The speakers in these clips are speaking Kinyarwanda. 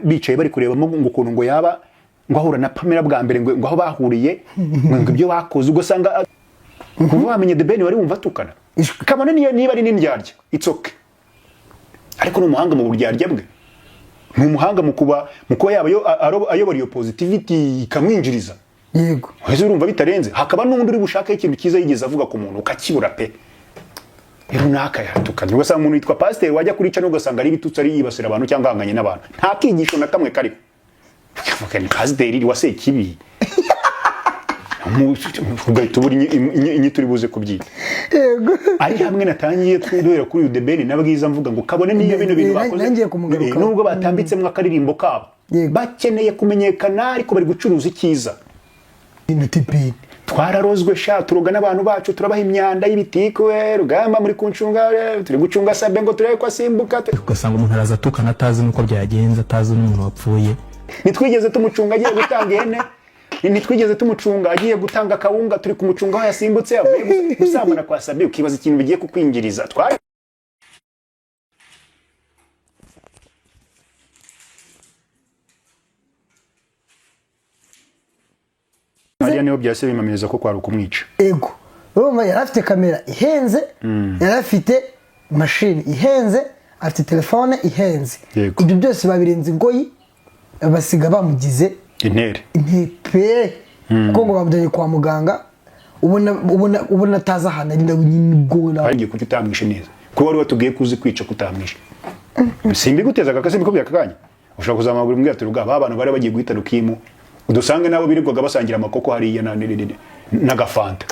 bicaye bari kurebamo ngo ukuntu ngo yaba ngo ahura na Pamela bwa mbere, ngo aho bahuriye, ngo ibyo bakoze, ugasanga kuva wamenye The Ben wari wumva atukana. Kabone niyo niba ari n'indyarya, it's okay, ariko ni umuhanga mu buryarya bwe, ni umuhanga mu kuba yaba ayobora iyo positivity ikamwinjiriza. Ese urumva bitarenze? Hakaba n'undi uri bushake ikintu cyiza yigeze avuga ku muntu ukakibura pe, runaka yatukanye. Ugasanga umuntu witwa pasiteri wajya kuri channel ugasanga ari ibitutsi, ari yibasira abantu cyangwa ahanganye n'abantu, nta kigisho na kamwe kariho. Ukavuga ni pasiteri wa Sekibi, ugahita ubura inyito uri buze kubyita. Ari hamwe natangiye duhera kuri uyu The Ben na Bwiza, mvuga ngo kabone niyo bino bintu bakoze, Nangiye kumugarukaho. Nubwo batambitsemo akaririmbo kabo, bakeneye kumenyekana, ariko bari gucuruza icyiza. Ibintu. Twararozwe sha, turoga n'abantu bacu, turabaha imyanda y'ibitiko. We Rugamba, muri kuncunga, turi gucunga Sabe ngo turebe ko asimbuka. Ugasanga umuntu araza atukana atazi n'uko byagenze, atazi n'umuntu wapfuye. Ntitwigeze tumucunga agiye gutanga ihene, ntitwigeze tumucunga agiye gutanga akawunga, turi kumucunga aho yasimbutse avuye gusambana kwa Sabe, ukibaza ikintu bigiye kukwinjiriza. Twari hariya niho byahise bimamiriza ko kwari ukumwica. Ego, urumva yari afite kamera ihenze, yari afite mashini ihenze, afite telefone ihenze. Ibyo byose babirenze ingoyi, basiga bamugize intere. Pe, kuko ngo bamujyanye kwa muganga, ubona atazi ahantu ari nawe nyine ubwo nawe. Hari kuki utamwishe neza, kuba wari watubwiye ko uzi kwica, kutamwishe? Simbiguteza aka simbikubwira aka kanya, ushobora kuzamagura umbwira ati: "Rugaba, abantu bari bagiye guhita Rukimu, udusange nabo birirwaga basangira amakoko hariya n'agafanta,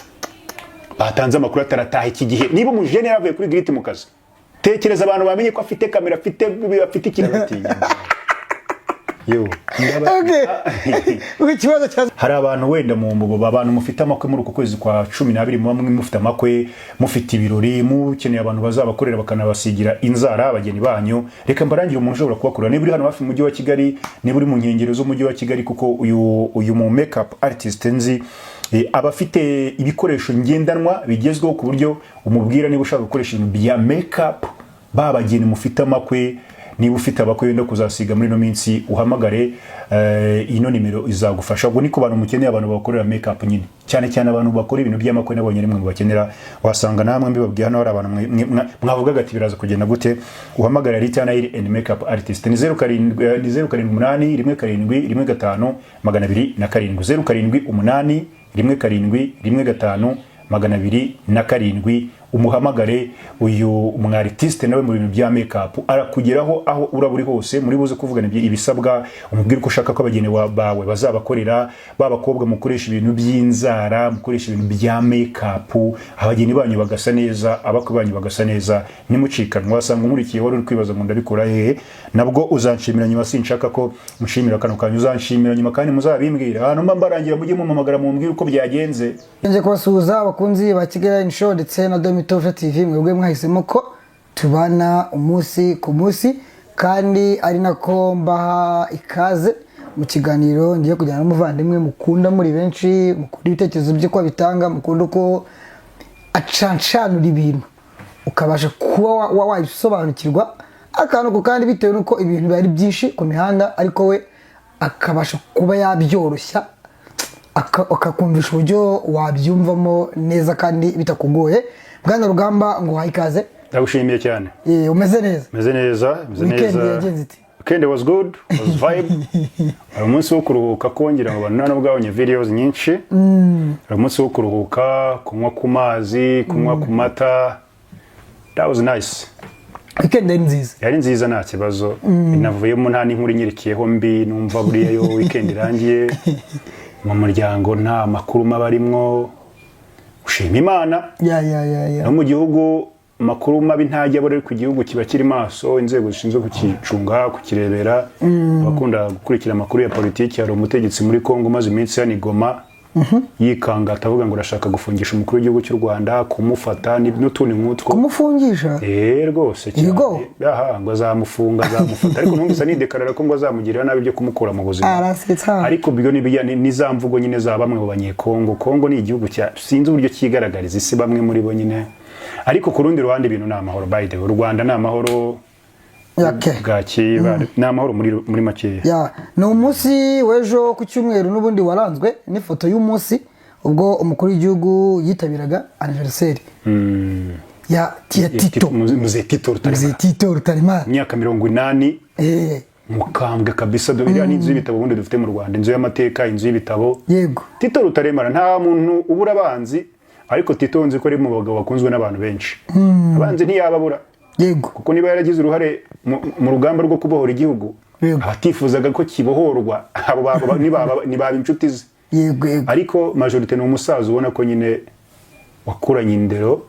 batanze amakuru atarataha." Iki gihe niba umujene yaravuye kuri giriti mu kazi, tekereza abantu bamenye ko afite kamera, afite ikintu, batinya yo. Okay. Ikibazo cya Hari abantu wenda mu mbugo, abantu mufite amakwe muri uku kwezi kwa 12, muba mwe mufite amakwe, mufite ibirori, mukeneye abantu bazabakorera bakanabasigira inzara abageni banyu. Reka mbarangire umuntu ushobora kubakorera niba uri hano hafi mu mujyi wa Kigali, niba uri mu nkengero z'umujyi wa Kigali, kuko uyu mu makeup artist nzi, aba afite ibikoresho ngendanwa bigezweho, ku buryo umubwira niba ushaka gukoresha ibintu bya makeup, ba bageni mufite amakwe. Niba ufite abakwe wenda kuzasiga muri ino minsi, uhamagare ino nimero izagufasha. Ubwo ni ku bantu mukeneye abantu bakorera makeup nyine, cyane cyane abantu bakora ibintu by'amakwe, nabonye rimwe mu bakenera. Wasanga namwe mbibabwiye hano hari abantu mwavugaga ati: "Biraza kugenda gute?" Uhamagare Rita Nail and Makeup Artist, ni 07, ni 0781715207, 0781715207. Umuhamagare uyu umwaritiste, nawe mu bintu bya makeup arakugeraho aho uraba uri hose. Muri buze kuvugana ibisabwa, umubwire ko ushaka ko abageni bawe bazabakorera. Ba bakobwa mukoresha ibintu by'inzara, mukoresha ibintu bya makeup, abageni banyu bagasa neza, abakwe banyu bagasa neza, nimucikanwa. Wasanga unkurikiye wari uri kwibaza ngo ndabikora hehe? Nabwo uzanshimira nyuma. Sinshaka ko mushimira kano kanya, uzanshimira nyuma, kandi muzabimbwira ahantu mba mbarangira, mujye mumpamagara mumbwire uko byagenze. Ngiye kubasuhuza abakunzi ba Kigali Line Show ndetse na Domito TV, mwebwe mwahisemo ko tubana umunsi ku munsi, kandi ari nako mbaha ikaze mu kiganiro ngiye kujyana n'umuvandimwe mukunda muri benshi, mukunda ibitekerezo bye ko abitanga, mukunda uko acancanura ibintu, ukabasha kuba wabisobanukirwa akantu ku kandi, bitewe n'uko ibintu biba ari byinshi ku mihanda, ariko we akabasha kuba yabyoroshya, akakumvisha uburyo wabyumvamo neza kandi bitakugoye. Bwana Rugamba, ngo uhaye ikaze. Ndagushimiye cyane. Umeze neza? Meze neza, meze Weekend neza. yagenze ite? Weekend was good, was vibe. Hari umunsi wo kuruhuka, kongera ngo abantu nta nubwo babonye videos nyinshi. Hari umunsi wo kuruhuka, kunywa ku mazi, kunywa ku mata. That was nice. Weekend yari nziza. Yari nziza, nta kibazo. Navuyemo nta n'inkuru inyirikiyeho mbi. Numva buriya yo weekend irangiye mu muryango nta makuru mabi arimwo, ushima Imana. Ya. No mu gihugu amakuru mabi ntajya abura, ariko igihugu kiba kiri maso, inzego zishinzwe kukicunga, kukirebera. Abakunda gukurikira amakuru ya politiki, hari umutegetsi muri Kongo umaze iminsi hano i Goma yikanga, atavuga ngo arashaka gufungisha umukuru w'igihugu cy'u Rwanda, kumufata n'utundi nk'utwo. Kumufungisha? Eh, rwose cyane. Yego. Aha ngo azamufunga, azamufata, ariko numvise anidekarara ko ngo azamugirira nabi byo kumukura mu buzima. Arasetsa. Ariko ibyo ni za mvugo nyine za bamwe mu Banyekongo. Kongo ni igihugu cya, sinzi uburyo cyigaragariza isi, bamwe muri bo nyine. Ariko ku rundi ruhande ibintu ni amahoro, by the way. U Rwanda ni amahoro. Bwakeye, ni amahoro muri makeya. Ya, ni umunsi w'ejo ku cyumweru n'ubundi waranzwe n'ifoto y'umunsi ubwo umukuru w'igihugu yitabiraga anniversaire ya Tito. Muzehe Tito Rutaremara. Muzehe Tito Rutaremara. Imyaka 80. Mukambwe kabisa. Dore iriya ni inzu y'ibitabo ubundi dufite mu Rwanda, inzu y'amateka, inzu y'ibitabo. Tito Rutaremara, nta muntu ubura abanzi, ariko Tito nzi ko ari mu bagabo bakunzwe n'abantu benshi. Abanzi ntiyababura, kuko niba yaragize uruhare mu rugamba rwo kubohora igihugu, abatifuzaga ko kibohorwa abo ntibaba inshuti ze. yego yego Ariko majorité ni umusaza ubona ko nyine wakuranye indero.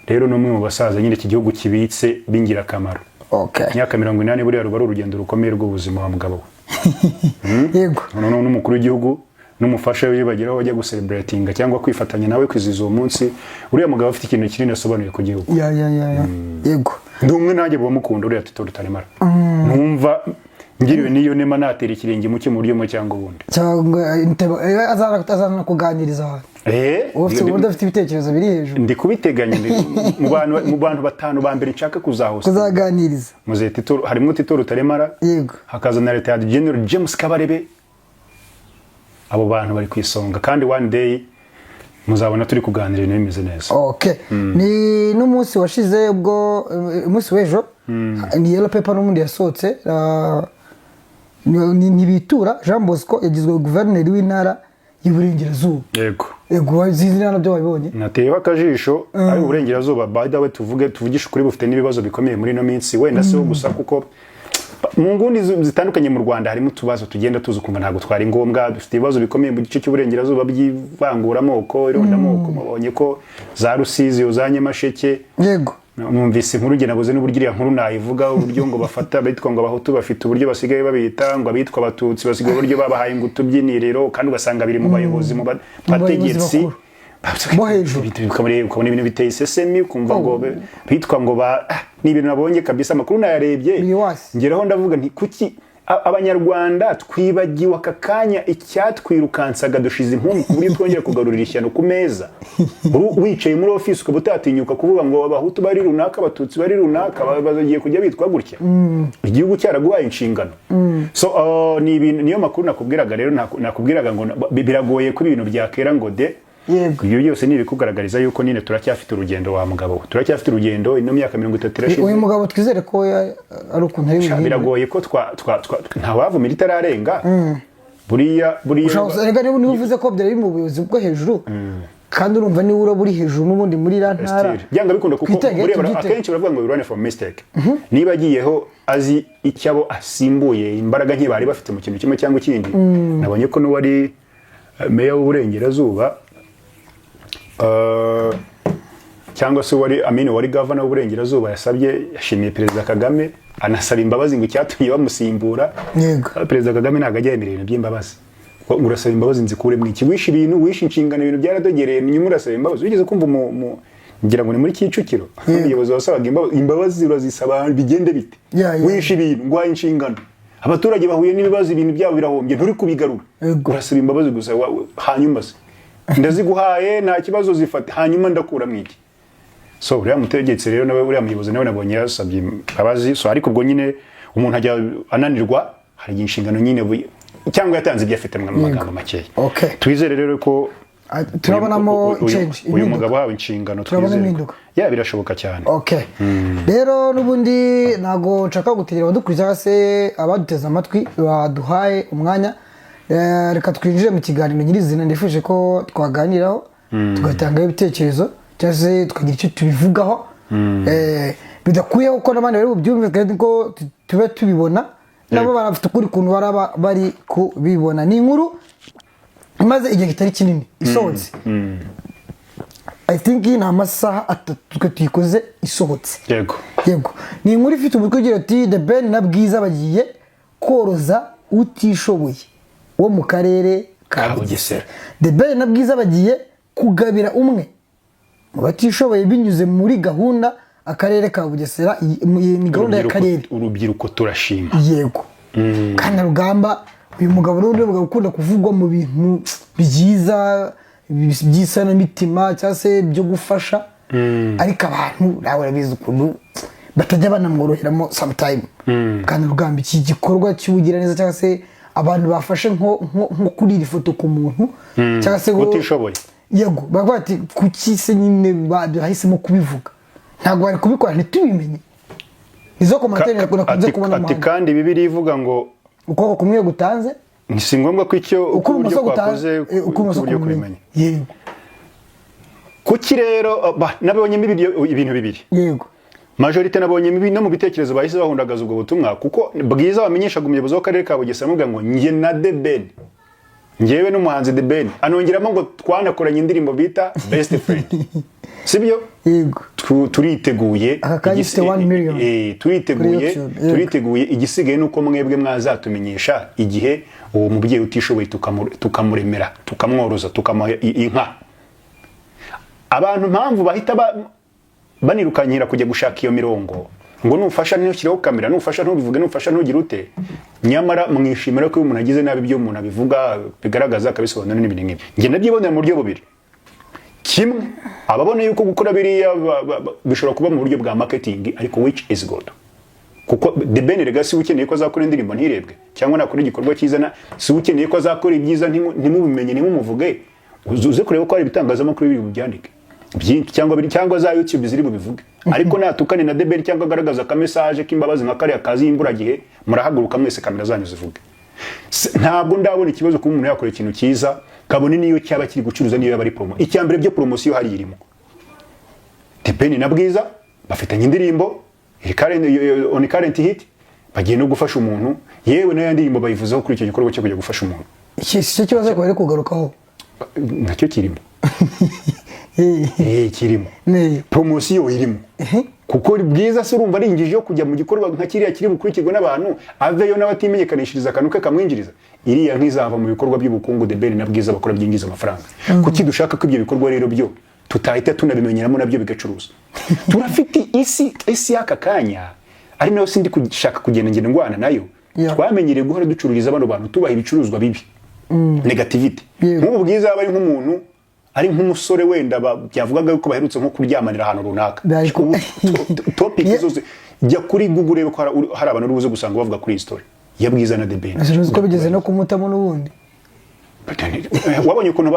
Rero ni umwe mu basaza nyine iki gihugu kibitse b'ingirakamaro. Imyaka 80 buriya ruba ari urugendo rukomeye rw'ubuzima wa mugabo we. Noneho n'umukuru w'igihugu n'umufasha we bageraho bajya gucelebratinga cyangwa kwifatanya nawe kwizihiza uwo munsi, uriya mugabo afite ikintu kinini asobanuye ku gihugu. Ya, yego. Ndi umwe nanjye bamukunda uriya Tito Rutaremara. Numva ngiriwe n'iyo nema natera ikirenge mu cye mu buryo bumwe cyangwa ubundi. Cyangwa azana kuganiriza abantu. Uba ufite uburyo, afite ibitekerezo biri hejuru. Ndi kubiteganya, mu bantu batanu ba mbere nshaka kuzahosta. Kuzaganiriza. Muzehe Tito, harimo Tito Rutaremara, hakaza na Retired General James Kabarebe. Abo bantu bari ku isonga, kandi one day muzabona turi kuganira ibintu bimeze neza. Okay, ni n'umunsi washize ubwo umunsi w'ejo ni yellow paper n'ubundi yasohotse. Ntibitura Jean Bosco yagizwe guverineri w'intara y'Iburengerazuba. Yego. Yego, zizi nabyo wabibonye. Nateyeho akajisho. Ari uburengerazuba, by the way, tuvuge, tuvugishe ukuri, bufite n'ibibazo bikomeye muri ino minsi. Wenda si ho gusa, kuko mu nguni zitandukanye mu Rwanda harimo utubazo tugenda tuzi ukumva ntabwo twari ngombwa. Dufite ibibazo bikomeye mu gice cy'uburengerazuba by'ivanguramoko, irondamoko. Mubonye ko za Rusizi, za Nyamasheke, numvise inkuru, njye nabuze n'uburyo iriya nkuru nayivuga, uburyo ngo bafata abitwa ngo Abahutu bafite uburyo basigaye babita, ngo abitwa Abatutsi basigaye uburyo babahaye ngo utubyiniriro, kandi ugasanga biri mu bayobozi, mu Mu bayobozi bategetsi bakuru. Bo hejuru. Ukabona ibintu biteye isesemi, ukumva ngo bitwa ngo ba ni ibintu nabonye kabisa, amakuru nayarebye, Biri wasi. ngeraho ndavuga nti kuki Abanyarwanda twibagiwe aka kanya icyatwirukansaga dushize impumu, ku buryo twongera kugarurira ishyano ku meza? Wicaye muri ofisi ukaba utatinyuka kuvuga ngo Abahutu bari runaka, Abatutsi bari runaka, bagiye kujya bitwa gutya, igihugu cyaraguhaye inshingano. So ni ibintu, niyo makuru nakubwiraga rero, nakubwiraga ngo biragoye ko ibintu byakera ngo de. Ibyo byose ni ibikugaragariza yuko nyine turacyafite urugendo, wa mugabo we, turacyafite urugendo. Ino myaka 30 irashize. Uyu mugabo twizere ko ari ukuntu ari Sha, buhindure. Biragoye ko twa twa twa ntawavumira itararenga buriya buriya. Ushobora erega niba uvuze ko byari biri mu buyobozi bwo hejuru, kandi urumva niba uraba uri hejuru n'ubundi muri iriya ntara. Still, byanga bikunda, kuko Twitege, buriya tubyitege. akenshi baravuga ngo we learn from mistake. Niba agiyeho azi icyo abo asimbuye, imbaraga nke bari bafite mu kintu kimwe cyangwa ikindi. Nabonye ko n'uwari meya w'uburengerazuba, cyangwa se wari amini wari gavana w'uburengerazuba, yasabye, yashimiye Perezida Kagame, anasaba imbabazi ngo icyatumye bamusimbura. Perezida Kagame ntabwo ajya yemera ibintu by'imbabazi. Ngo urasaba imbabazi nzikuremo iki? Wishe ibintu, wishe inshingano, ibintu byaradogereye, nyuma urasaba imbabazi. Wigeze kumva ngira ngo ni muri Kicukiro, umuyobozi wasabaga imbabazi? Imbabazi urazisaba bigende bite? Wishe ibintu, ngwaye inshingano, abaturage bahuye n'ibibazo, ibintu byabo birahombye, nturi kubigarura. Urasaba imbabazi gusa, hanyuma se ndaziguhaye, nta kibazo, zifate, hanyuma ndakuramo iki? So uriya mutegetsi rero nawe, uriya muyobozi nawe nabonye yasabye imbabazi. So ariko ubwo nyine umuntu ajya ananirwa, hari igihe inshingano nyine cyangwa yatanze ibyo afite mu magambo makeya. Twizere rero ko Ah, turabonamo change, uyu impinduka. mugabo wahawe inshingano, Turabona twizere ko- impinduka. Ya, birashoboka cyane. Okay, rero n'ubundi ntabwo nshaka gutegera abadukurikira cyangwa se abaduteze amatwi baduhaye umwanya. Reka twinjire mu kiganiro nyirizina nifuje ko twaganiraho, tugatangaho ibitekerezo cyangwa se tukagira icyo tubivugaho. Bidakuyeho ko n'abandi bari bubyumve, kandi ko tube tubibona nabo barafite ukuri kuntu baraba bari kubibona. Ni inkuru imaze igihe kitari kinini isohotse. I think ni amasaha 3 twe tuyikoze isohotse. Yego, ni inkuru ifite umutwe ugira uti: "The Ben na Bwiza bagiye koroza utishoboye wo mu karere ka Ka Bugesera." Bugesera. The Ben na Bwiza bagiye kugabira umwe mu batishoboye binyuze muri gahunda akarere ka Bugesera, iyi ni gahunda y'akarere. Urubyiruko turashima. Yego, kandi rugamba uyu mugabo n'undi mugabo ukunda kuvugwa mu bintu byiza by'isanamitima cyangwa se byo gufasha, ariko abantu nawe urabizi ukuntu Batajya banamworoheramo sometime. Kandi rugamba iki gikorwa cy'ubugiraneza, cyangwa se abantu bafashe nko kurira ifoto ku muntu cyangwa se utishoboye. Yego, baravuga bati: "Kuki se nyine bahisemo kubivuga? Ntabwo bari kubikora ntitubimenye." Izo commentaire nakunze kubona ati mu kandi Bibiliya ivuga ngo ukuboko kumwe gutanze, si ngombwa ko icyo uko uburyo ibumoso gutanze, kwakoze uko ibumoso uburyo kubimenya. kubimenya. Kuki rero nabonyemo ibintu bibiri. Majorité nabonye no mu bitekerezo bahise bahundagaza ubwo butumwa, kuko Bwiza wamenyeshaga umuyobozi w'akarere ka Bugesera amubwira ngo njye na The Ben, njyewe n'umuhanzi The Ben, anongeramo ngo twanakoranye indirimbo bita Best Friend, sibyo? Yego. Turiteguye. Aka kanya ifite 1 million turiteguye. kuri YouTube, yego. Turiteguye, igisigaye ni uko mwebwe mwazatumenyesha igihe uwo mubyeyi utishoboye tukamuremera, tukamworoza, tukamuha inka. Abantu impamvu bahita banirukankira kujya gushaka iyo mirongo ngo nufasha ntushyireho kamera, nufasha ntubivuge, nufasha ntugire ute, nyamara mwishimira ko iyo umuntu agize nabi ibyo umuntu abivuga, bigaragaza, akabisobanura n'ibintu nk'ibyo. Njye ndabyibonera mu buryo bubiri. Kimwe, ababona yuko gukora biriya bishobora kuba mu buryo bwa marketing, ariko which is good, kuko The Ben rega si ukeneye ko azakora indirimbo ntirebwe, cyangwa nakora igikorwa cyiza na si ukeneye ko azakora ibyiza ntimubimenye, ntimumuvuge. Uze kureba ko hari ibitangazamakuru biri bubyandike byinshi, cyangwa biri, cyangwa za YouTube ziri bubivuge, ariko natukane na The Ben cyangwa agaragaza aka message k'imbabazi nka kariya kazi y'imburagihe, murahaguruka mwese, kamera zanyu zivuge. Ntabwo ndabona ikibazo kuba umuntu yakora ikintu cyiza, kabone niyo cyaba kiri gucuruza, niyo yaba ari promo. Icya mbere byo promotion hari irimo. The Ben na Bwiza bafitanye indirimbo iri on current hit, bagiye no gufasha umuntu, yewe nayo ndirimbo bayivuzeho kuri icyo gikorwa cyo kujya gufasha umuntu. Iki si cyo kibazo, ariko bari kugarukaho. Nacyo kirimo. Kirimo. Promotion irimo, kuko Bwiza se urumva ari injiji yo kujya mu gikorwa nka kiriya kiri bukurikirwe n'abantu, aveyo n'abatimenyekanishiriza akantu ke kamwinjiriza? Iriya nk'izava mu bikorwa by'ubukungu The Ben na Bwiza bakora byinjiza amafaranga. Kuki dushaka ko ibyo bikorwa rero byo tutahita tunabimenyeramo, nabyo bigacuruza? Turafite isi y'aka kanya, ari nayo sindi gushaka kugenda ngenda ndwana nayo. Twamenyereye guhora ducururiza bano bantu, tubaha ibicuruzwa bibi, negativity. Nk'ubu Bwiza yaba ari nk'umuntu, ari nk'umusore wenda byavugaga yuko baherutse nko kuryamanira ahantu runaka. Ubu topic zose, jya kuri Google urebe ko hari abantu uri buze gusanga bavuga kuri iyi story ya Bwiza na The Ben. Ese uzi ko bigeze no kumutamo n'ubundi? Wabonye ukuntu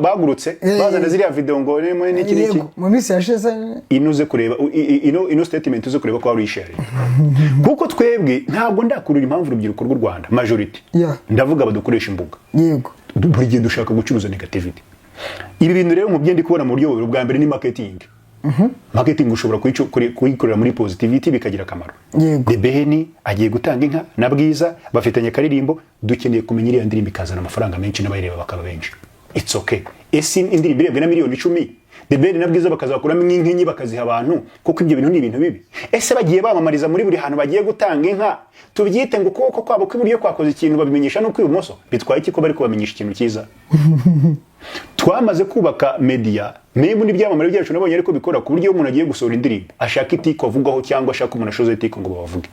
bagurutse bazana ziriya video ngo n'iki n'iki? Yego, mu minsi yashize. Ino uze kureba ino statement, uze kureba ko wari uyishare, kuko twebwe ntabwo ndakurura impamvu urubyiruko rw'u Rwanda majority, ndavuga badukoresha imbuga, buri gihe dushaka gucuruza negativity. Ibi bintu rero mu byo ndi kubona mu buryo bubiri. Ubwa mbere ni marketing. Marketing ushobora kuyikorera muri positivity bikagira akamaro. The Ben agiye gutanga inka na Bwiza bafitanye akaririmbo, dukeneye kumenya iriya ndirimbo ikazana amafaranga menshi n'abayireba bakaba benshi. It's okay. Ese indirimbo irebwe na miliyoni 10, The Ben na Bwiza bakazakuramo inka enye bakaziha abantu, kuko ibyo bintu ni ibintu bibi? Ese bagiye bamamariza muri buri hantu bagiye gutanga inka, tubyite ngo ukuboko kwabo kw'iburyo kwakoze ikintu babimenyesha n'ukw'ibumoso? Bitwaye iki ko bari kubamenyesha ikintu cyiza? Twamaze kubaka media, niba n'ibyamamare byacu nabonye ariko bikora ku buryo iyo umuntu agiye gusohora indirimbo ashaka itiko avugwaho, cyangwa ashaka umuntu ashoza itiko ngo babavuge.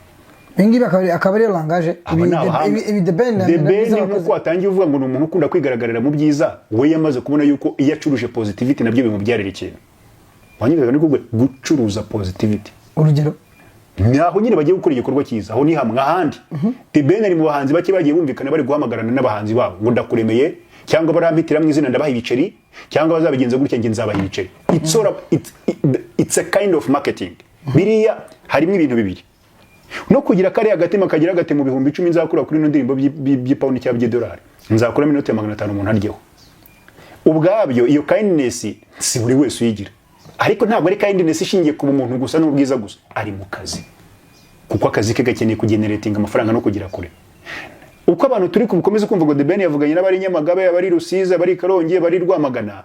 Ibi ngibi akaba ariyo langage. Aba ni abahanga. Ibi The Ben na The Ben Bwiza nk'uko bakoze. watangiye uvuga ngo ni umuntu ukunda kwigaragarira mu byiza, we yamaze kubona yuko iyo acuruje positivity nabyo bimubyarira ikintu. Wanyumvaga ni kuvuga gucuruza positivity. Urugero? Ni aho nyine bagiye gukora igikorwa cyiza, aho ni hamwe. Ahandi, The Ben ari mu bahanzi bake bagiye bumvikana bari guhamagarana n'abahanzi babo ngo ndakuremeye, cyangwa barampitiramo izina ndabaha ibiceri, cyangwa bazabigenza gutya njye nzabaha ibiceri. It's a kind of marketing. Biriya harimo ibintu bibiri, no kugira kariya agatima kagira gati: mu 10,000 nzakura kuri ino ndirimbo by'ipawundi cyangwa by'idolari, nzakuramo inoti ya 500 umuntu aryeho. Ubwabyo iyo kindness si buri wese uyigira, ariko ntabwo ari kindness ishingiye ku bumuntu gusa n'ubwiza gusa, ari mu kazi, kuko akazi ke gakeneye kugeneratinga amafaranga no kugera kure. Uko abantu turi bukomeze kumva ngo The Ben yavuganye n'abari Nyamagabe, abari Rusizi, abari Karongi, abari Rwamagana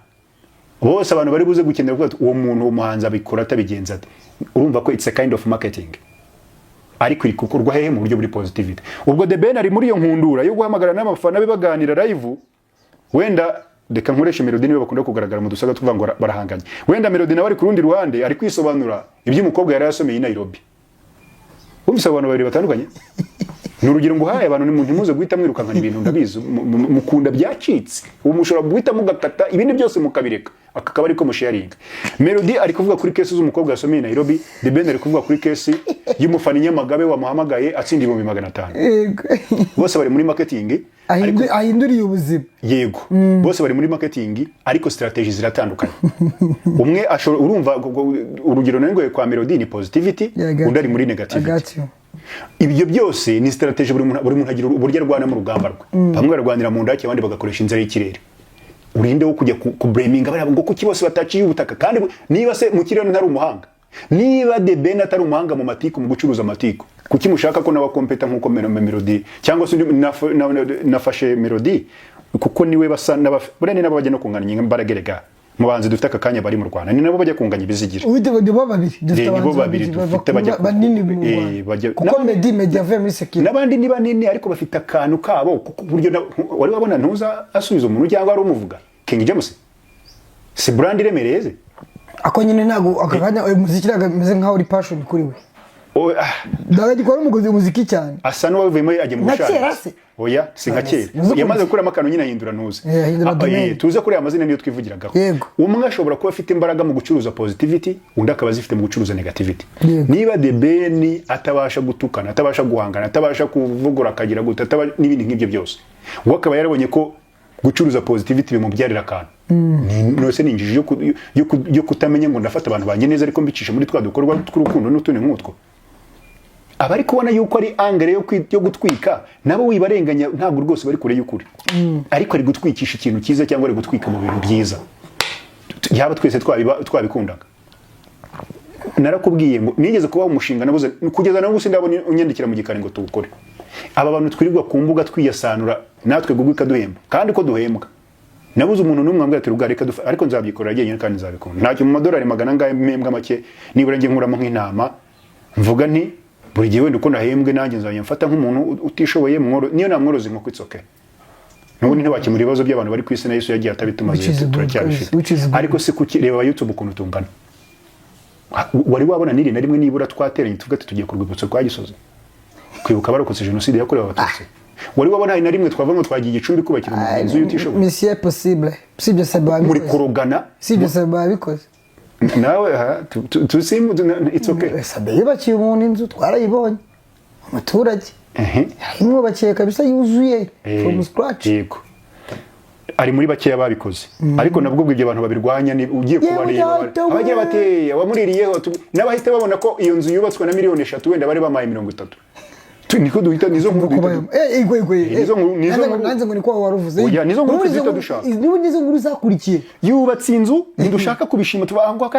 bose, abantu bari buze gukenera kuvuga ati, uwo muntu, uwo muhanzi abikora atabigenza ate? Urumva ko it's a kind of marketing, ariko iri gukorwa hehe? Mu buryo buri positivity. Ubwo The Ben ari muri iyo nkundura yo guhamagara n'abafana be baganira live. Wenda reka nkoreshe Melody, niwe bakunda kugaragara mu dusaga tuvuga ngo barahanganye. Wenda Melody nawe ari ku rundi ruhande ari kwisobanura iby'umukobwa yari yasomeye i Nairobi. Wumvise abantu babiri batandukanye? Ni urugero nguhaye. Abantu ntimuze guhita mwirukankana ibintu, ndabizi mukunda byacitse. Ubu mushobora guhita mugakata ibindi byose mukabireka. Aka kaba ariko musharinga. Melody ari kuvuga kuri case z'umukobwa yasomeye i Nairobi. The Ben ari kuvuga kuri case y'umufana i Nyamagabe wamuhamagaye atsinda 500,000. Bose bari muri marketing. Ahinduriye ubuzima. Yego, bose bari muri marketing, ariko strategy ziratandukanye. Umwe ashobora, urumva, urugero nari kwa Melody ni positivity, Yeah, I got undi ari you. muri I negativity. got you. Ibyo byose ni strategy. Buri muntu agira uburyo arwana mu rugamba rwe. Bamwe bararwanira mu ndake, abandi bagakoresha inzira y'ikirere. Urinde wo kujya ku bariya ngo kuki bose bataciye ubutaka? Kandi niba se mu kirere ntari umuhanga, niba The Ben atari umuhanga mu matiku, mu gucuruza amatiku, kuki mushaka ko nawe akompeta nk'uko Melody cyangwa se undi? Nafashe Melody kuko niwe basa buriya ni nabo bajya no kunganya imbaraga erega. Mu bahanzi dufite aka kanya bari mu Rwanda, ni nabo bajya kunganya ibizigira. Ubu nibo babiri dufite. Nibo Abahanzi babiri dufite banini mu Rwanda, kuko Meddy yavuye muri secular. N'abandi ni banini, ariko bafite akantu kabo, kuko uburyo wari wabona ntuza asubiza umuntu cyangwa ari umuvuga. King James si brand iremereye ze? Ako nyine ntabwo aka kanya uyu muziki ntabwo ameze nkaho uri passion kuri we. Oh, ah, Ntabwo agikora umuziki cyane. Asa n'uwavuyemo ajya mu Nka bushabitsi. kera se? Oya, si nka kera. Uzi Yamaze gukuramo akantu nyine, ahindura ntuze. Ahindura Ah, domain. tuze kuri aya mazina niyo twivugiragaho. Umwe ashobora kuba afite imbaraga mu gucuruza positivity, undi akaba azifite mu gucuruza negativity. Niba The Ben atabasha gutukana, atabasha guhangana, atabasha kuvugura akagira gute, n'ibindi nk'ibyo byose, we akaba yarabonye ko gucuruza positivity bimubyarira akantu. Nose ni injiji yo kutamenya ngo ndafata abantu banjye neza, ariko mbicisha muri twa dukorwa tw'urukundo n'utundi nk'utwo? Abari kubona yuko ari angle yo gutwika, nabo wibarenganya, ntabwo rwose bari kure y'ukuri, ariko ari gutwikisha ikintu cyiza cyangwa ari gutwika mu bintu byiza. Yaba twese twabikundaga. Narakubwiye ngo nigeze kubaho umushinga nabuze, kugeza n'ubu sindabona unyandikira mu gikari ngo tuwukore. Aba bantu twirirwa ku mbuga twiyasanura natwe, Google ikaduhemba, kandi ko duhembwa, nabuze umuntu n'umwe wambwira ati: "Ruga, reka dufa." Ariko nzabyikorera jyenyine kandi nzabikunda. Ntacyo mu madolari magana angahe mpembwa make, nibura njye nkuramo nk'intama, mvuga nti buri gihe wenda uko nahembwe nanjye nzajya mfata nk'umuntu utishoboye, niyo namworoza inkoko, it's okay. N'ubundi ntibakemura ibibazo by'abantu bari ku isi, na Yesu yagiye atabitumaze. Which is good, Turacyabifite. which is good. Ariko se kuki? Reba YouTube ukuntu tungana. Wari wabona n'iri na rimwe nibura twateranye tuvuga ati tugiye ku rwibutso rwa Gisozi kwibuka abarokotse jenoside yakorewe Abatutsi? Wari wabona hari na rimwe twavuga ngo twagiye Gicumbi kubakira umuntu inzu y'utishoboye? Mission possible, sibyo se? Muri Babikoze. kurogana. Sibyo se? Babikoze. Nawe ha it's okay. Sabe yubakiye umuntu inzu, twarayibonye, umuturage yayimwubakiye kabisa yuzuye, from scratch. Yego, ari muri bakeya babikoze, ariko nabwo ubwo ibyo abantu babirwanya ni ugiye Yewe kubareba data we. abagira bati abamuririyeho n'abahita babona ko iyo nzu yubatswe na 3 miliyoni wenda bari bamaye 30. Niko duhita, nizo nkuru duhita Ego, ego. Nizo nkuru- Nanze ngo niko wari uvuze. Oya, nizo nkuru N'ubundi duhita izo dushaka. N'ubundi nizo nkuru zakurikiye. Yubatse inzu, ntidushaka kubishima, tuba ngo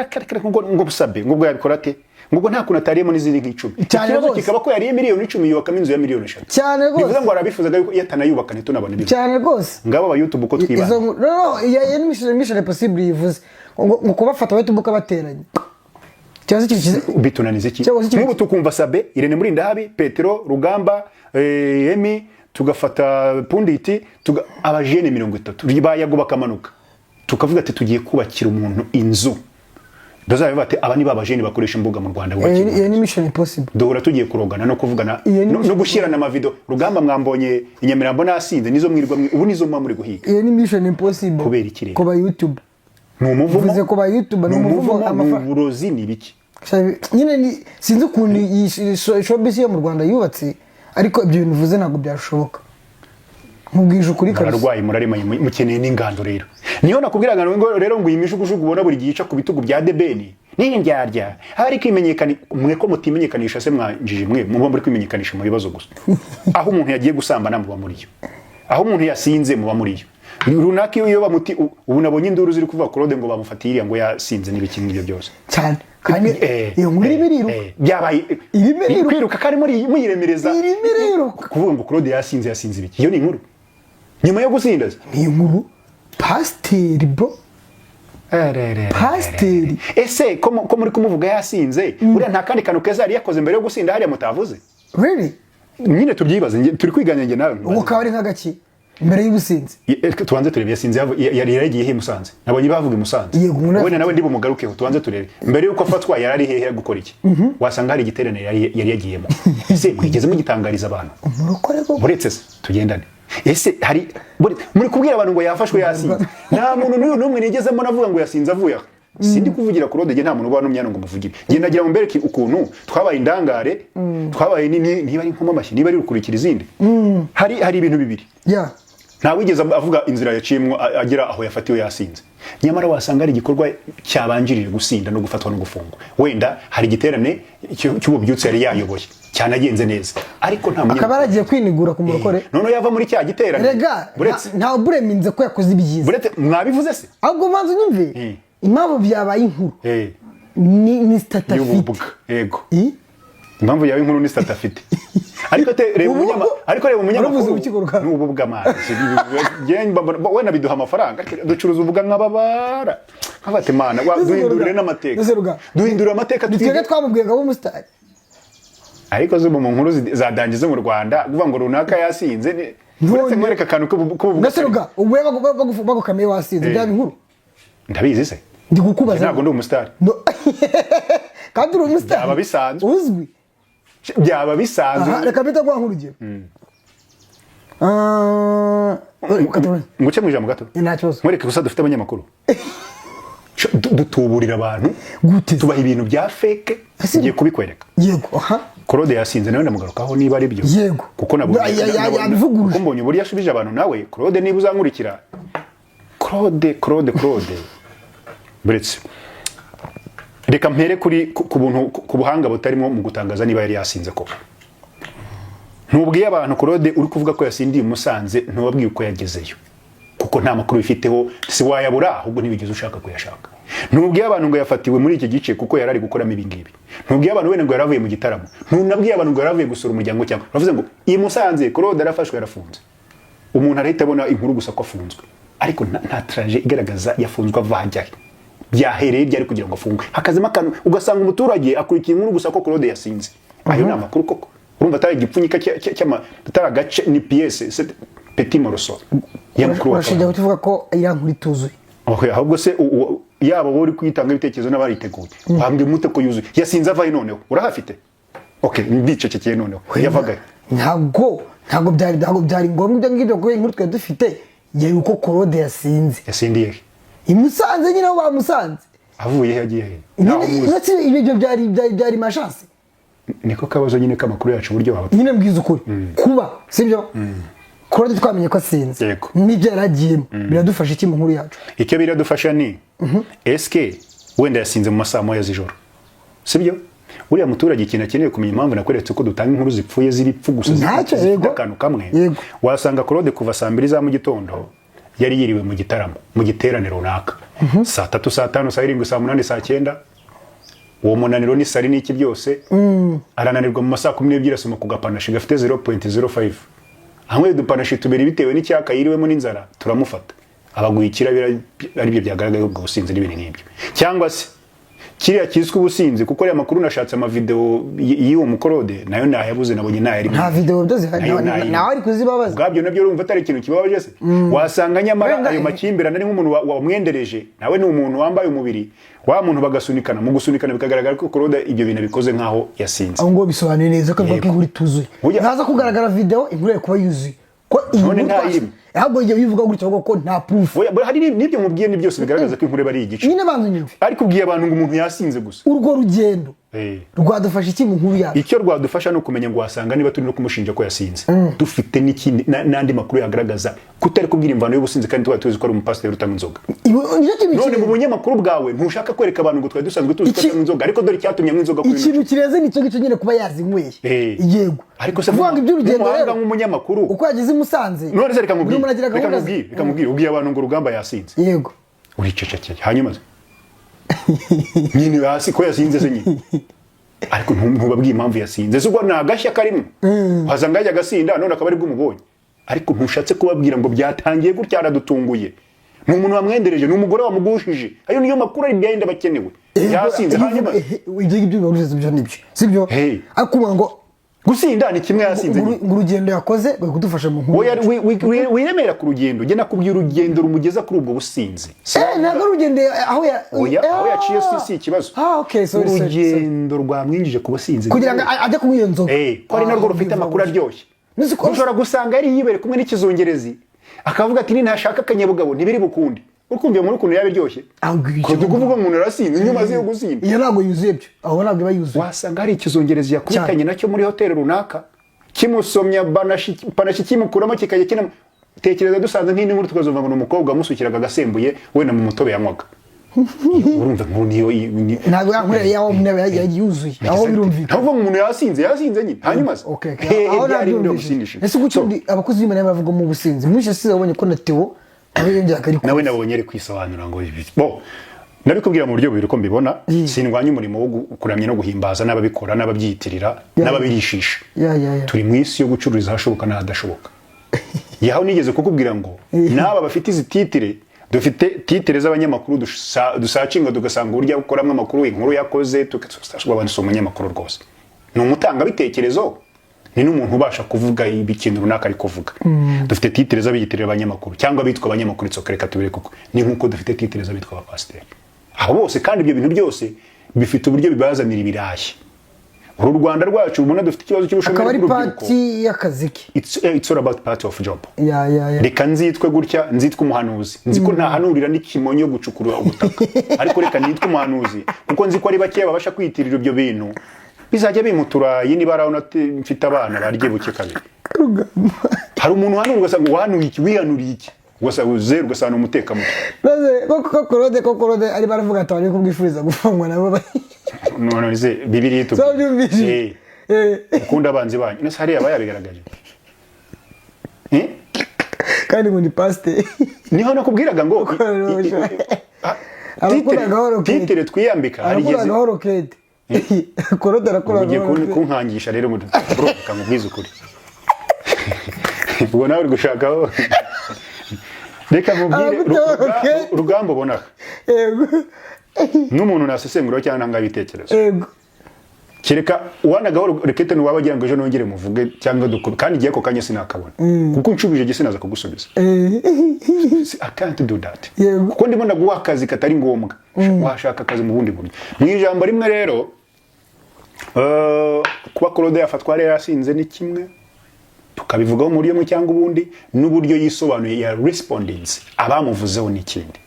ngo busabe ngo ubwo yabikora ate, ngo ubwo nta kuntu atariyemo n'izindi nk'icumi. Cyane Ikibazo rwose. kikaba ko yariye 10 miliyoni yubakamo inzu ya 3 miliyoni. Cyane rwose. Bivuze ngo arabifuzaga yuko iyo atanayubaka ntitunabona ibyo. Cyane rwose. Ngabo aba YouTube uko Izo twibana. nkuru no, iyo ni mission impossible yivuze ngo kubafata bahita bateranye cyangwa se ikintu Bitunaniza iki? Cyangwa se Nk'ubu tukumva Sabe, Irene Murindahabi, Petero Rugamba, Emi, tugafata Punditi, abajene 30 bayago bakamanuka, tukavuga ati tugiye kubakira umuntu inzu, bazabe bati aba ni ba bajene bakoresha imbuga mu Rwanda bubakira Iyo umuntu. ni mission impossible. Duhora tugiye kurogana no kuvugana Iyo ni no gushyirana amavido. Rugamba, mwambonye i Nyamirambo nasinze, nizo mwirwa ubu nizo muba muri guhiga. Iyo ni mission impossible. Kubera iki rero? Kuba YouTube. Ni umuvumo. Uvuze ku ba YouTuber, Ni ni umuvumo, umuvumo, ni uburozi, ni ibiki? Nyine sinzi ukuntu iyi showbiz yo mu Rwanda yubatse, ariko ibyo bintu uvuze ntabwo byashoboka, nkubwije ukuri kabisa. Murarwaye, muraremanye, mukeneye n'ingando. Rero niyo nakubwiraga ngo rero ngo iyi mijugujugu ubona buri gihe ica ku bitugu bya The Ben ni indyarya, aho ari kwimenyekana. Mwe ko mutimenyekanisha se mwanjije mwe? Muba muri kwimenyekanisha mu bibazo gusa. Aho umuntu yagiye gusambana muba muri yo, aho umuntu yasinze muba muri yo. Runaka iyo bamuti ubu nabonye induru ziri kuvuga Claude ngo bamufatiye iriya ngo yasinze n'ibiki n'ibyo byose. Cyane, kandi iyo nkuru irimo iriruka. Byabaye Irimo iriruka. kwiruka kandi muri muyiremereza. Irimo iriruka. Kuvuga ngo Claude yasinze, yasinze ibiki? Iyo ni inkuru nyuma yo gusinda se? Ni inkuru, pasiteri bro, pasiteri. Ese ko muri kumuvuga yasinze, buriya nta kandi kantu keza yari yakoze mbere yo gusinda hariya mutavuze? Really? Nyine tubyibaze, turi kwiganya njye nawe. Ubwo kaba ari nk'agaki mbere y'ubusinzi? Tubanze turebe yasinze yari yaragiye he i Musanze? Nabonye bavuga i Musanze. Yego, umuntu Wenda nawe ndi bumugarukeho. Tubanze turebe mbere yuko afatwa yari ari hehe, gukora iki? Wasanga hari igiterane yari yagiyemo. Ese mwigeze mugitangariza abantu? Umurokore koko. Uretse se tugendane. Ese hari muri kubwira abantu ngo yafashwe yasinze? Nta muntu n'uyu n'umwe nigezemo navuga ngo yasinze avuye aha. Sindi kuvugira Claude, njye nta muntu uba numye ngo muvugire. Njye nagira ngo mbereke ukuntu twabaye indangare, twabaye niba ari nkoma amashyi, niba ari rukurikira izindi. Hari ibintu bibiri. Nta wigeze avuga inzira yaciyemo agera aho yafatiwe yasinze. Nyamara wasanga ari igikorwa cyabanjirije gusinda no gufatwa no gufungwa. Wenda hari igiterane cy'ububyutse yari yayoboye cyanagenze neza, ariko nta Akaba munyamakuru. yaragiye kwinigura ku murokore. Noneho yava muri cya giterane. Rega Buretse. Ntawe bureminze ko yakoze ibyiza. Buretse, mwabivuze se? Ahubwo manza unyumve. Impamvu byabaye inkuru ni status afite. Y'ububwa, yego. I? Impamvu yawe inkuru ni status afite. Ariko te reba Ubu- ariko reba umunyamakuru. Waravuze urukiko Ni ububwa amazi. Wenda biduha amafaranga, ariko ducuruza ububwa nk'ababara nk'abatemana. Duhindurire n'amateka. Ese Ruga, Duhindurire amateka. Ni twebwe twamubwiye ngo abe umusitari. Ariko zo mu nkuru zadangiza mu Rwanda kuvuga ngo runaka yasinze uretse nkwereka akantu k'ububwa. Mbese Ruga, ubu bagukamiye wasinze, byaba inkuru? Ndabizi se? Ndi kukubaza. Ntabwo ndi umusitari. No. Kandi uri umusitari. Byaba bisanzwe. Uzwi. Byaba bisanzwe. Aha, reka mpite nguha nk'urugero. Ah, Nguce mu ijambo gato. Nta kibazo. Nkwereke gusa dufite abanyamakuru. Dutuburira abantu. Gute? Tubaha ibintu bya fake. Ngiye kubikwereka. Yego, aha. Claude yasinze, nawe ndamugarukaho niba ari byo. Yego. Kuko nabonye Yabivuguruje. Kuko mbonye uburyo yashubije abantu nawe. Claude, niba uzankurikira, Claude, Claude, Claude, buretse reka mpere kuri ku buntu, ku buhanga butarimo mu gutangaza niba yari yasinze koko. Ntubwiye abantu Claude uri kuvuga ko yasindiye i Musanze, ntubabwiye uko yagezeyo kuko nta makuru bifiteho. Si wayabura, ahubwo ntibigeze ushaka kuyashaka. Ntubwiye abantu ngo yafatiwe muri iki gice kuko yari ari gukoramo ibi ngibi. Ntubwiye abantu wenda ngo yaravuye mu gitaramo. Ntunabwiye abantu ngo yaravuye gusura umuryango, cyangwa uravuze ngo i Musanze Claude arafashwe, yarafunze. Umuntu arahita abona inkuru gusa ko afunzwe, ariko nta trajet igaragaza yafunzwe ava hajya he, byahereye ryari kugira ngo afungwe. Hakazemo akantu, ugasanga umuturage akurikiye inkuru gusa ko Claude yasinze. Ayo ni amakuru koko? Urumva atari igipfunyika atari agace, ni pièce, c'est petit morceau y'amakuru. Urashinja kutuvuga ko iriya nkuru ituzuye? Okay, ahubwo se yaba wowe uri kuyitanga ibitekerezo n'abariteguye, wambwira umute ko yuzuye? Yasinze avahe noneho? Urahafite? Okay, ndicecekeye. Noneho yavaga he? Ntabwo byari ngombwa ibyo ngibyo, kuko inkuru twari dufite yari uko Claude yasinze. Yasindiye he? I Musanze nyine, aho bamusanze. Avuye he, agiye he? Ntawe Nyine umuzi. Ndetse ibyo byari malchance. Niko kabazo nyine k'amakuru yacu, uburyo waba Nyine mbwiza ukuri, kuba sibyo, Claude twamenye ko asinze n'ibyo yaragiyemo, biradufasha iki mu nkuru yacu? Icyo biradufasha ni eske wenda yasinze mu masaha 1 z'ijoro, sibyo? Uriya muturage ikintu akeneye kumenya, impamvu nakweretse ko dutanga inkuru zipfuye z'ibipfu gusa, Ntacyo, zifite yego. akantu kamwe. Wasanga Claude kuva saa 2 za mu gitondo yari yiriwe mu gitaramo, mu giterane runaka, saa 3, saa 5, saa 7, saa 8, saa 9, uwo munaniro n'isari n'iki byose, arananirwa. Mu masaha 12 asoma ku gapanashi gafite 0.05, anyweye udupanashi tubiri bitewe n'icyaka yiriwemo n'inzara, turamufata, abaguha ikirabira, aribyo byagaragaye ubwo businzi n'ibintu nk'ibyo, cyangwa se kiriya kiswe ubusinzi. Kuko ariya makuru nashatse amavideo y'uwo mukorode nayo nayabuze, nabonye ntayarimo. Nta video byo zihari. Nayo ntayirimo. Nawe ari kuzibabaza. Ubwabyo nabyo urumva atari ikintu kibabaje se? Wasanga nyamara ayo makimbirane ari nk'umuntu wamwendereje, nawe ni umuntu wambaye umubiri wa muntu, bagasunikana, mu gusunikana bikagaragara ko Claude ibyo bintu abikoze nk'aho yasinze. Aho ngo bisobanuye neza ko avuga ko Yego. inkuru ituzuye. Ntaza kugaragara video, inkuru yari kuba yuzuye, ko iyi None nkuru ntayirimo. Ahubwo igihe ubivuga gutyo, ahubwo ko nta proof. Oya, hari n'ibyo mubwiye ni byose bigaragaza ko inkuru iba ari igice. Nyine banza unyumve. Ariko ubwiye abantu ngo umuntu yasinze gusa. Urwo rugendo rwadufasha iki mu nkuru yacu? Icyo rwadufasha ni ukumenya ngo wasanga niba turi no kumushinja ko yasinze, dufite n'ikindi n'andi makuru yagaragaza kutari kubwira imvano y'ubusinzi, kandi tuba tuzi ko ari umupasiteri utanywa inzoga. Nicyo kintu None mu kirenze. bunyamakuru bwawe ntushaka kwereka abantu ngo twari dusanzwe tuzi ko atanywa inzoga, ariko dore icyatumye anywa inzoga kuri Ikintu kirenze nicyo ngicyo nyine, kuba yazinyweye. Yego. Ariko se Kuvuga ngo iby'urugendo nk'umuhanga, rero, nk'umunyamakuru, uko yageze i Musanze, none se reka buri nkubwire, muntu agira reka gahunda ze. nkubwire, reka nkubwire, ubwiye abantu ngo Rugamba yasinze, uricecekeye, hanyuma se nyine hasi ko yasinze se nyine, ariko ntubabwiye impamvu yasinze. Se ubwo ni agashya karimo, wasanga yajya agasinda none akaba aribwo umubonye, ariko ntushatse kubabwira ngo byatangiye gutya, aradutunguye, ni umuntu wamwendereje, ni umugore wamugushije. Ayo niyo makuru ari behind abakenewe. Yasinze, hanyuma Ibyo ngibyo biba bivuze, ibyo nibyo, sibyo? Hey. Ariko uvuga ngo Gusinda ni kimwe, yasinze nyine. ngo urugendo yakoze bari kudufasha mu nkuru. Oya, wiremera ku rugendo. Njye nakubwiye urugendo rumugeza kuri ubwo businzi. Ntabwo ari urugendo aho ya Oya, aho yaciye si ikibazo. Ah, okay, sorry, sorry, sorry. Urugendo rwamwinjije ku businzi Kugira ngo ajye kunywa iyo nzoga. Ko ari narwo rufite amakuru aryoshye. Nzi ko- Ushobora gusanga yari yibere kumwe n'ikizungerezi, akavuga ati: "Ninashaka akanyabugabo ntibiri bukunde." Ukumva iyo nkuru ukuntu yaba iryoshye. Aho ngicyo. Kuko kuvuga ngo umuntu arasinze inyuma yo gusinda. Iyo ntabwo yuzuye byo, aho ntabwo iba yuzuye. Wasanga hari ikizungerezi yakubitanye nacyo muri hoteli runaka, kimusomya panaché, panaché kimukuramo, kikajya kinam. Tekereza dusanze nk'indi nkuru, tukazumva ngo ni umukobwa wamusukiraga agasembuye wenda mu mutobe yanywaga. Urumva inkuru niyo Ntabwo ya nkuru yaho yari yuzuye, aho birumvikana. Ntabwo umuntu yasinze, yasinze nyine, hanyuma se Okay. hehe Aho byari ibyo nabyumvise. gusindisha? Ese kuki undi abakozi b'Imana bavuga mu businzi? Muri icyo size wabonye ko na Theo nawe yongeraga ari Nawe nabonye ari kwisobanura ngo ibi bo nabikubwira mu buryo bubiri uko mbibona. Sindwanya umurimo wo kuramya no guhimbaza n'ababikora n'ababyiyitirira n'ababirishisha. Ya ya ya Turi mu isi yo gucururiza ahashoboka n'ahadashoboka. Yaho nigeze kukubwira ngo n'aba bafite izi titre, dufite titre z'abanyamakuru, dusacinga tugasanga uburyo akoramo amakuru, inkuru yakoze, tugasanga si umunyamakuru rwose, ni umutangabitekerezo, ni n'umuntu ubasha kuvuga ikintu runaka ari kuvuga. Dufite titre z'abiyitirira abanyamakuru cyangwa abitwa abanyamakuru, it's okay, reka tubireke, kuko ni nk'uko dufite titre z'abitwa abapasiteri. Abo bose kandi ibyo bintu byose bifite uburyo bibazanira ibirayi. Uru Rwanda rwacu ubona dufite ikibazo cy'ubushomeri Akaba ari bw'urubyiruko. part y'akazi ke. It's all about part of job. Ya ya ya Reka nzitwe gutya, nzitwe umuhanuzi, nzi ko ntahanurira n'ikimonyo gucukura ubutaka, ariko reka nitwe umuhanuzi kuko nzi ko ari bakeya babasha kwiyitirira ibyo bintu, bizajya bimuturayi niba ari aho mfite abana barye buke kabiri. Hari umuntu uhanura ugasanga wahanuye iki, wihanuriye iki, ugasanga zeru, ugasanga ni umutekamutwe. Maze ko Claude arimo aravuga ati abari kubwifuriza gufungwa nabo None se Bibiliya itubwira So byumvise. Ukunda abanzi banyu, nese hariya aba yabigaragaje? Eh? Kandi ngo ni pasiteri. Niho nakubwiraga ngo Arakora gahoro kete. Titre twiyambika hari Arakora igihe gahoro kete, Claude arakora ugiye gahoro kete. Kunkangisha rero ngo bro, reka nkubwize ukuri, ubwo nawe uri gushakaho, reka nkubwire. Arakora kete. Rugamba ubona aha, n'umuntu nasesengura cyangwa ntanga ibitekerezo, kereka uwanagaho rekete ntiwaba agira ngo ejo nongere muvuge cyangwa dukube, kandi igihe ako kanya sinakabona, kuko unshubije igihe sinaza kugusubiza. I can't do that. Kuko ndimo ndaguha akazi katari ngombwa, washaka akazi mu bundi buryo. Mu ijambo rimwe rero, kuba Claude yafatwa yari yasinze ni kimwe, tukabivugaho mu buryo bumwe cyangwa ubundi, n'uburyo yisobanuye ya respondings abamuvuzeho ni ikindi.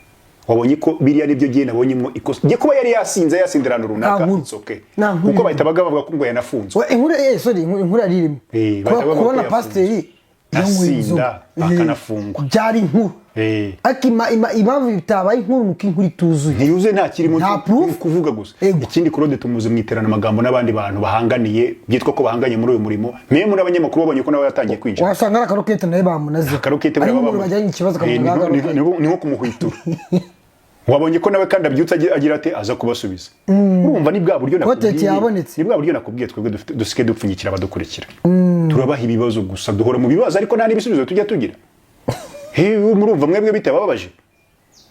Wabonye ko biriya nibyo gihe nabonyemo ikosa. Ngiye kuba yari yasinze, yasindira ahantu runaka, Nta nkuru. it's okay. Nta nkuru. Kuko bahita bavuga ko ngo yanafunzwe. Inkuru, sorry, inkuru yari irimo Bahita bavuga ko kubona yafunzwe. pasiteri yanyweye Asinda, inzoga. akanafungwa. Byari inkuru. Ariko impamvu bitabaye inkuru ni uko inkuru ituzuye. Ntiyuzuye, nta kirimo. Nta proof. Kuvuga gusa. Ikindi, Claude tumuzi mu iterana amagambo n'abandi bantu bahanganiye, byitwa ko bahanganye muri uyu murimo, mwe muri abanyamakuru babonye ko nawe yatangiye kwinjira. Wasanga ari akarokete nawe bamunaze. Akarokete. Ari nk'umuntu bajyanye ikibazo akamunaga akarokete. Ni nko kumuhwitura. Wabonye ko nawe kandi abyutse agira ate, aza kubasubiza. Urumva ni bwa buryo Content nakubwiye. yabonetse. Ni bwa buryo nakubwiye, twebwe dufite dusike dupfunyikira abadukurikira, turabaha ibibazo gusa, duhora mu bibazo ariko nta n'ibisubizo tujya tugira. He, murumva mwebwe bitababaje?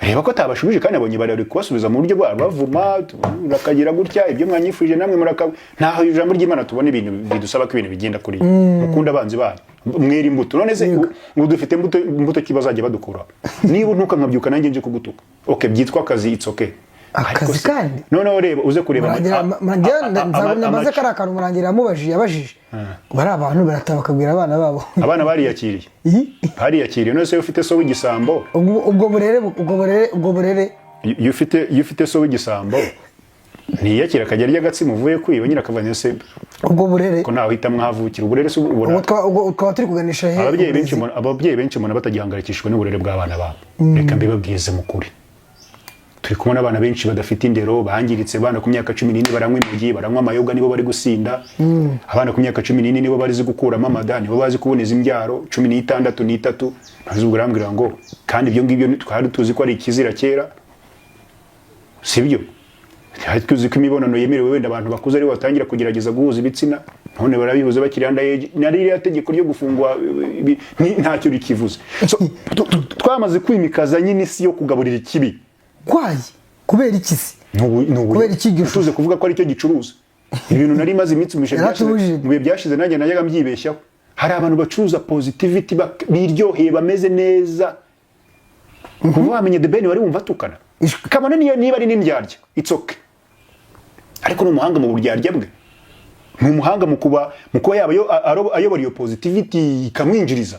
Reba ko atabashubije, kandi abonye bari kubasubiza mu buryo bwabo bavuma, murakagira gutya ibyo mwanyifuje namwe muraka. Ntaho ijambo ry'Imana tubona ibintu bidusaba ko ibintu bigenda kuri mukunda abanzi banyu, mwera imbuto. None se ubu dufite imbuto, imbuto ki bazajya badukura? Niba untuka nkabyuka nanjye nje kugutuka, okay, byitwa akazi, it's okay. Akazi Ariko kandi? Noneho reba, uze kureba Murangira namaze kariya kantu Murangira yamubajije, yabajije bari abantu barataha bakabwira abana babo. Abana bariyakiriye. Ih, Bariyakiriye. None se iyo ufite so w'igisambo, ubwo burere iyo ufite so w'igisambo, ntiyakira akajya arya agatsima uvuye kwiba nyine, akavuga se Ubwo burere ko ntawe uhitamo ahavukira. Uburere se ubona? Ubwo twaba turi kuganisha he? Ababyeyi benshi Uburezi? Ababyeyi benshi mbona batagihangayikishijwe n'uburere bw'abana babo. Reka mbibabwize mu kuri, turi kubona abana benshi badafite indero, bangiritse. Abana ku myaka 14 baranywa imogi, baranywa amayoga, nibo bari gusinda. Abana ku myaka 14 nibo barizi gukuramo amada, nibo bazi kuboneza imbyaro, 16 n'itatu. Ntazi ubwo urambwira ngo kandi ibyo ngibyo twari tuzi ko ari ikizira kera, sibyo? Twari tuzi ko imibonano yemerewe wenda abantu bakuze, aribo batangira kugerageza guhuza ibitsina, none barabihuza bakiri under age. Na ririya tegeko ryo gufungwa ntacyo rikivuze. So, twamaze kwimikaza nyine isi yo kugaburira ikibi. Kwayi kubera iki se? Kubera iki iryo shusho? Tuze kuvuga ko aricyo gicuruza ibintu nari maze iminsi mu bihe byashize. Yaratubujije. Mu bihe byashize nanjye najyaga mbyibeshyaho. Hari abantu bacuruza positivity, biryoheye, bameze neza. Kuva wamenye The Ben wari wumva atukana? Ishwi. Kabone niyo niba ari n'indyarya, it's okay, ariko ni umuhanga mu buryarya bwe. Ni umuhanga mu kuba yaba ayobora iyo positivity ikamwinjiriza.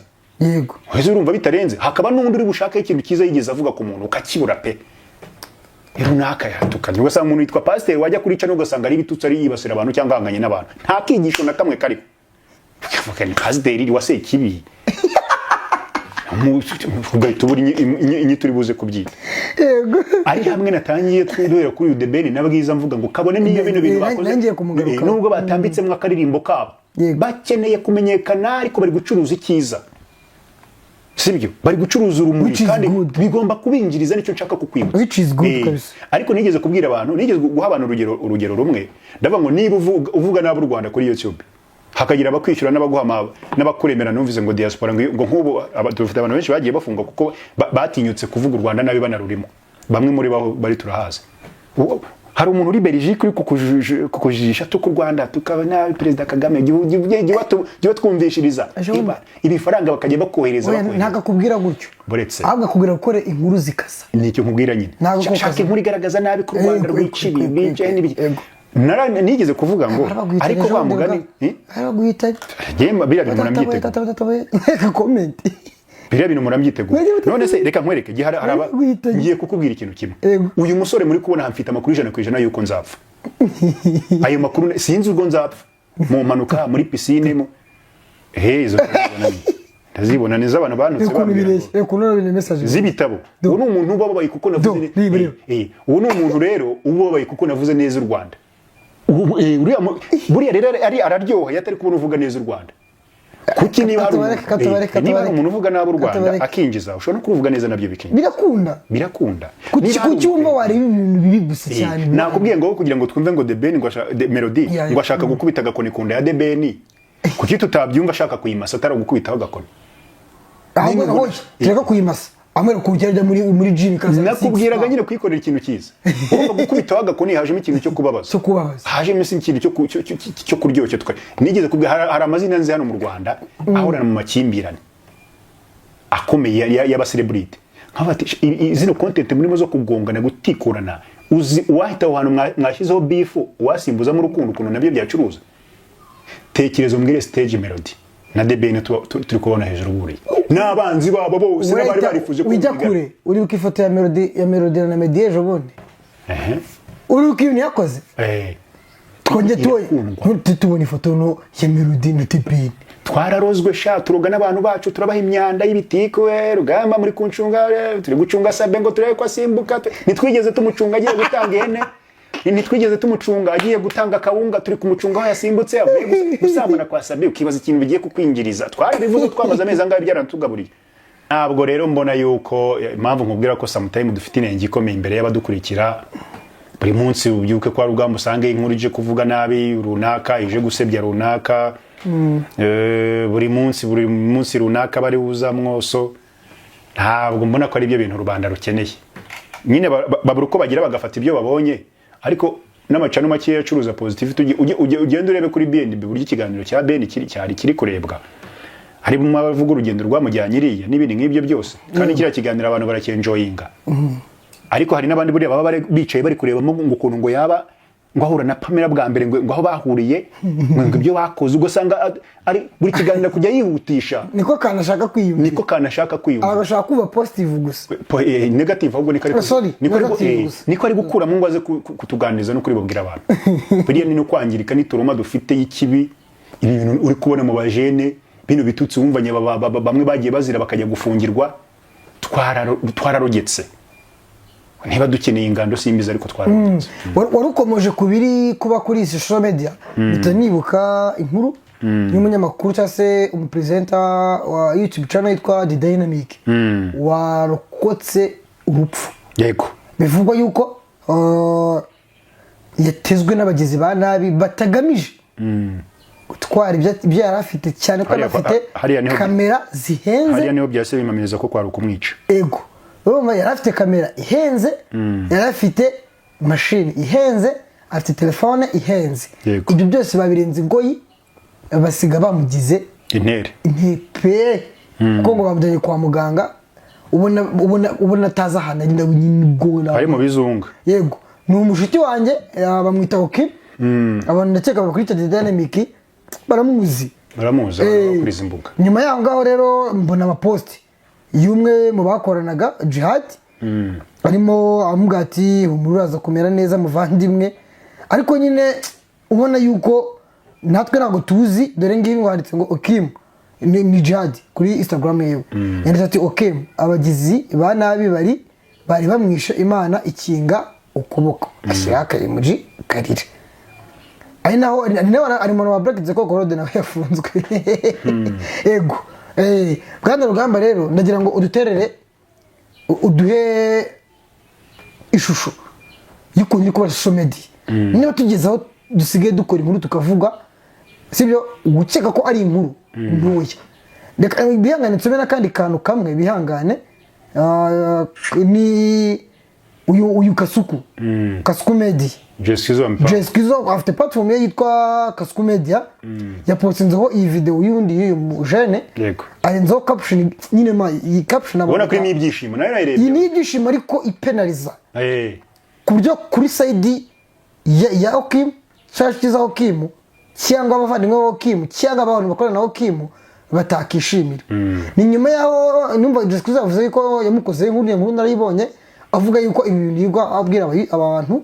Wese urumva bitarenze. Hakaba n'undi uri bushake ikintu cyiza yigeze avuga ku muntu, ukakibura pe. Runaka yatukanye, ugasanga umuntu yitwa pasiteri, wajya kuri channel ugasanga ari ibitutsi, ari yibasira abantu cyangwa ahanganye n'abantu, nta kigisho na kamwe kariho. Ukavuga ni pasiteri wa Sekibi, ugahita ubura inyito uri buze kubyita. Ari hamwe natangiye duhera kuri uyu The Ben na Bwiza, mvuga ngo kabone niyo bino bintu bakoze, Nangiye kumugarukaho. Nubwo batambitsemo akaririmbo kabo, bakeneye kumenyekana, ariko bari gucuruza icyiza, sibyo? Bari gucuruza urumuri Which is kandi good. bigomba kubinjiriza. Nicyo nshaka kukwibutsa. Which is good kabisa. Ariko nigeze kubwira abantu, nigeze guha abantu urugero rumwe, ndavuga ngo niba uvuga nabi u Rwanda kuri YouTube, hakagira abakwishyura n'abaguha n'abakuremera, numvise ngo diaspora ngo nk'ubu dufite abantu benshi bagiye bafungwa kuko batinyutse kuvuga u Rwanda nabi banarurimo. Bamwe muri bo bari turahazi. Hari umuntu uri Belgique uri kukujijisha tuka u Rwanda, tukaba nabi Perezida Kagame, jya twumvishiriza. Ibifaranga bakajya bakohereza, Oya, bakohereza. ntabwo akubwira gutyo. Buretse. Ahubwo akubwira gukora inkuru zikasa. Nicyo nkubwira nyine. Ntabwo Shaka kukaza. inkuru igaragaza nabi ko u Rwanda rwica ibi, bica n'ibiki. Nigeze kuvuga ngo ariko wa mugani, eh? Baraguhitanye. Njye biriya bintu muramyitegura. Reka comment. Biriya bintu muramyitegura. Bariya None se reka nkwereke gihe hari Baraguhitanye. Ngiye kukubwira ikintu kimwe. Uyu musore muri kubona, mfite amakuru 100% yuko nzapfa. Ayo makuru sinzi ubwo nzapfa, mu mpanuka, muri piscine, mu he, izo ndazibona, ndazibona ni iz'abantu banutse Reka ukuntu bambwira ngo bireshya, reka ukuntu bine message z'ibitabo. Uwo ni umuntu ubabaye kuko navuze Do, reba, reba. Uwo ni umuntu rero ubabaye kuko navuze neza u Rwanda. Buriya rero ari araryoha iyo atari kubona uvuga neza u Rwanda. Kuki niba hari Katubareke, katubareke, niba hari katubareke. umuntu uvuga nabi u Rwanda Katubareke. akinjiza, ushobora no kuruvuga neza nabyo bikinjiza. Birakunda. Birakunda. Kuki Niba hari kuki wumva wareba ibintu bibi gusa cyane? Nakubwiye ngo kugira ngo twumve ngo The Ben ngo Melody ngo ashaka gukubita agakoni ku nda ya The Ben, kuki tutabyumva ashaka kuyimasa, atari ugukubitaho agakoni? Ahubwo Niba hoya, tureka kuyimasa, amwereka uburyo ajya muri gym kaza. Nakubwiraga nyine kwikorera ikintu cyiza. Urumva gukubitaho agakoni hajemo ikintu cyo kubabaza. Cyo kubabaza. Hajemo isi ikintu cyo kuryoshya. Nigeze kubwira, hari amazina nzi hano mu Rwanda ahorana mu makimbirane akomeye y'abacelebrity, nkavuga ati zino content murimo zo kugongana, gutikurana, uzi uwahita aho hantu mwashyizeho beef, uwasimbuzamo urukundo, ukuntu nabyo byacuruza? Tekereza umbwire stage Melody na The Ben turi kubona hejuru buriya n'abanzi babo bose n'abari barifuje Ujya kumvikana. kure, uribuka ifoto ya Melody na Meddy ejo bundi? Ehe. Uribuka ibintu yakoze? Twongeye tubonye Irakundwa. Tubona ifoto no ya Melody na The Ben. Twararozwe sha, turoga n'abantu bacu, turabaha imyanda y'ibitiko. We Rugamba, muri kuncunga, turi gucunga Sabe ngo turebe ko asimbuka. Ntitwigeze tumucunga agiye gutanga ihene, ntitwigeze tumucunga agiye gutanga akawunga, turi kumucunga aho yasimbutse avuye gusambana kwa Sabe. Ukibaza ikintu bigiye kukwinjiriza. Twarabivuze, twamaze amezi angahe byaratugaburiye. Ntabwo rero mbona yuko impamvu nkubwira ko sometime dufite inenge ikomeye imbere y'abadukurikira. Buri munsi ubyuke kwa Rugamba usange inkuru ije kuvuga nabi runaka, ije gusebya runaka. Buri munsi runaka bari buzamwo. So ntabwo mbona ko ari byo bintu rubanda rukeneye nyine. Babura uko bagira, bagafata ibyo babonye, ariko n'amachannel makeya acuruza positivity. Ugende urebe kuri BNB buryo ikiganiro cya Ben kiri cyari kiri kurebwa, harimo abavuga urugendo rwamujyanye iriya n'ibindi nk'ibyo byose, kandi kiriya kiganiro abantu baracyenjoyinga. Ariko hari n'abandi buriya baba bicaye bari kurebamo ngo ukuntu ngo yaba ngo ahura na Pamela bwa mbere, ngo aho bahuriye, ngo ibyo bakoze, ugasanga ari buri kiganiro kujya yihutisha. Niko kantu ashaka kwiyumvira. Niko kantu ashaka kwiyumvira. Agashaka kuba positive gusa. Negative ahubwo niko ari Oh, sorry, niko ari negative gusa. Niko ari gukuramo ngo aze kutuganiriza no kuri bubwira abantu. Buriya ni no kwangirika n'itrauma dufite y'ikibi. Ibi bintu uri kubona mu bajene, bino bitutsi wumvanye, bamwe bagiye bazira bakajya gufungirwa. Twararogetse. Niba dukeneye ingando simbizi, ariko twararogetse. Wari ukomeje ku biri kuba kuri social media, mpita nibuka inkuru y'umunyamakuru cyangwa se umuperezida wa YouTube channel yitwa The Dynamic warokotse urupfu. Bivugwa yuko yatezwe n'abagizi ba nabi batagamije gutwara ibyo yari afite, cyane ko yari afite Hariya kamera zihenze. Hariya niho byahise bimamiriza ko kwari ukumwica. Ego, urumva yari afite kamera ihenze, yari afite mashini ihenze, afite telefone ihenze. Ibyo byose babirenze ingoyi, basiga bamugize intere. Intere, kuko ngo bamujyanye kwa muganga, ubona atazi ahantu ari nawe nyine ubwo Ari mu bizunga. Yego, ni umushuti wanjye, bamwita Oki. Abantu ndakeka bakuri The Dynamic baramuzi. Baramuzi abantu kuri izi mbuga. Nyuma yaho ngaho rero mbona amaposti y'umwe mu bakoranaga, Jihad, arimo amubwira ati: "Humura, uraza kumera neza muvandimwe." Ariko nyine ubona yuko natwe ntabwo tuzi. Dore ngibi wanditse ngo "Okim", ni Jihad kuri Instagram yiwe, yanditse ati: "Okim, abagizi ba nabi bari bamwishe, Imana ikinga ukuboko," ashyiraho aka emoji karira. Ari naho ari naho ari umuntu wa Black ko Claude nawe yafunzwe. Ego, bwana Rugamba, rero ndagira ngo uduterere, uduhe ishusho y'ukuntu iri kuba social media. Niba tugeze aho dusigaye dukora inkuru tukavuga, sibyo gukeka ko ari inkuru ntoya. Reka bihangane nsome n'akandi kantu kamwe, bihangane. Ni uyu Kasuku, Kasuku Media. Jesikizo mpa. Jesikizo afite platform ye yitwa Kasuku Media, yapostinzeho iyi video y'undi, y'uyu mujene. Arenzaho caption nyine, ma iyi caption Ubona ko irimo ibyishimo, nayo nayirebye. Iyi ni ibyishimo ariko ipenaliza ku buryo kuri side ya Okim cyangwa inshuti za Okim cyangwa abavandimwe ba Okim cyangwa abantu bakorana na Okim batakishimira. Ni nyuma yaho numva Jesikizo yavuze yuko yamukozeho inkuru. Iyo nkuru narayibonye, avuga yuko ibi bintu yigwa abwira abantu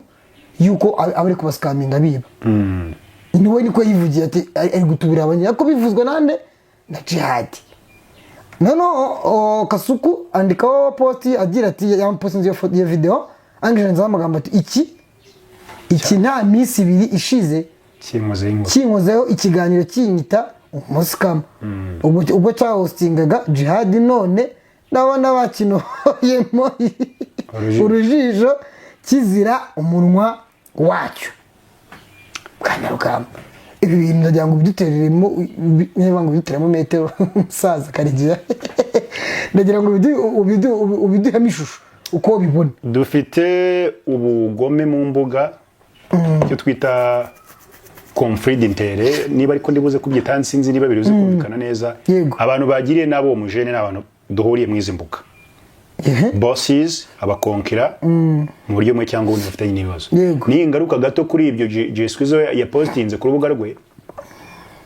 yuko aba ari kubasikaminga biba. Niwe niko yivugiye ati ari gutubura abanya, ariko bivuzwe nande? Na Jihad. Noneho Kasuku andikaho post agira ati, yamupostinze iyo video, angirenzaho amagambo ati: Iki nta minsi 2 ishize Kinkozeho inkuru." Kinkozeho ikiganiro kinyita umuscammer ubwo cyahostingaga Jihad, none ndabona bakinoyemo Urujijo. urujijo kizira umunwa wacyo." Bwana Rugamba, ibi bintu ndagira ngo ubidutereremo, niba ngo ubiduteremo metero, umusaza Karegeya, ndagira ngo ubiduhemo ishusho uko ubibona. Dufite ubugome mu mbuga, icyo twita conflit d'intérêt, niba ariko ndibuze kubyita, sinzi niba biribuze kumvikana neza. Abantu bagiriye nabo uwo mujene ni abantu duhuriye mu izi mbuga, bosses, abakonkira mu buryo bumwe cyangwa ubundi bafitanye n'ibibazo. Ni ingaruka gato kuri ibyo Jesikizo yapostinze ku rubuga rwe.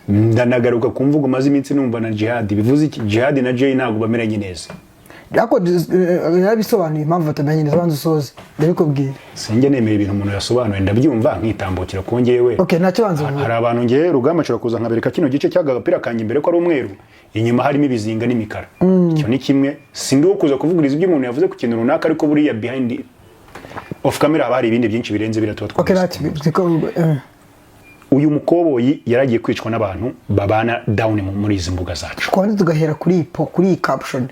Ndanagaruka ku mvugo maze iminsi numva na Jihad. Bivuze iki? Jihad na Jay ntabwo bameranye neza. Ariko yarabisobanuye impamvu batamenye neza. Banza usoze, ndabikubwira. Sinjya nemera ibintu umuntu yasobanuye, ndabyumva nkitambukira ku ngewe. Okay, ntacyo, banza uvuge. Hari abantu, ngewe Rugamba, nshobora kuza nkabereka kino gice cy'aka gapira kanjye imbere ko ari umweru, inyuma harimo ibizinga n'imikara. Icyo ni kimwe. Sindi uwo kuza kuvuguriza ibyo umuntu yavuze ku kintu runaka, ariko buriya behind off camera haba hari ibindi byinshi birenze biriya tuba Okay. twumvise. Ntacyo Uyu mukoboyi yaragiye kwicwa n'abantu babana down muri izi mbuga zacu. Twabanza tugahera kuri iyi kuri iyi caption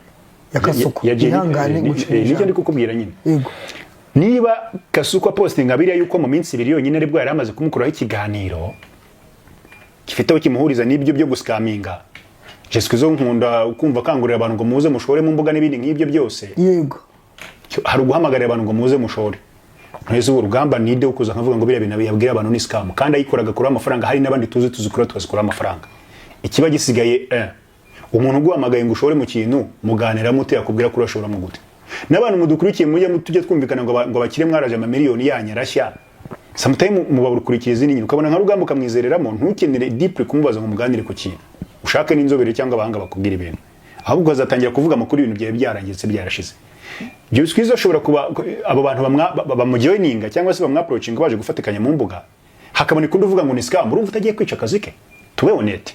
ya Kasuku. Ihangane guca. Nicyo ndi kukubwira nyine. Yego. Niba Kasuku apostinga biriya yuko mu minsi 2 yonyine aribwo yari amaze kumukuraho ikiganiro gifite aho kimuhuriza n'ibyo byo gusikaminga, Jesikizo nkunda kumva akangurira abantu ngo muze mushore mu mbuga n'ibindi nk'ibyo byose. Hari uguhamagarira abantu ngo muze mushore. Ntese ubu Rugamba nide ukuza nkavuga ngo biriya bintu yabwira abantu ni scam, kandi ayikora agakuraho amafaranga? Hari n'abandi tuzi tuzikora tukazikuraho amafaranga. Ikiba gisigaye, umuntu uguhamagaye ngo ushore mu kintu, muganira mute? Yakubwira ko urashoramo gute? N'abantu mudukurikiye, mujye tujye twumvikana ngo abakire mwaraje amamiliyoni yanyu arashya, sometime mubakurikiye izindi nyine, ukabona nka Rugamba ukamwizereramo, ntukenere deeply kumubaza ngo muganire ku kintu, ushake n'inzobere cyangwa abahanga bakubwira ibintu, ahubwo ukazatangira kuvuga amakuru ibintu byawe byarangiritse, byarashize. Jesikizo ashobora kuba abo bantu bamujoininga cyangwa se bamwapproachinga baje gufatikanya mu mbuga, hakaboneka undi uvuga ngo ni scam. Urumva utagiye kwica akazi ke? Tube honnête.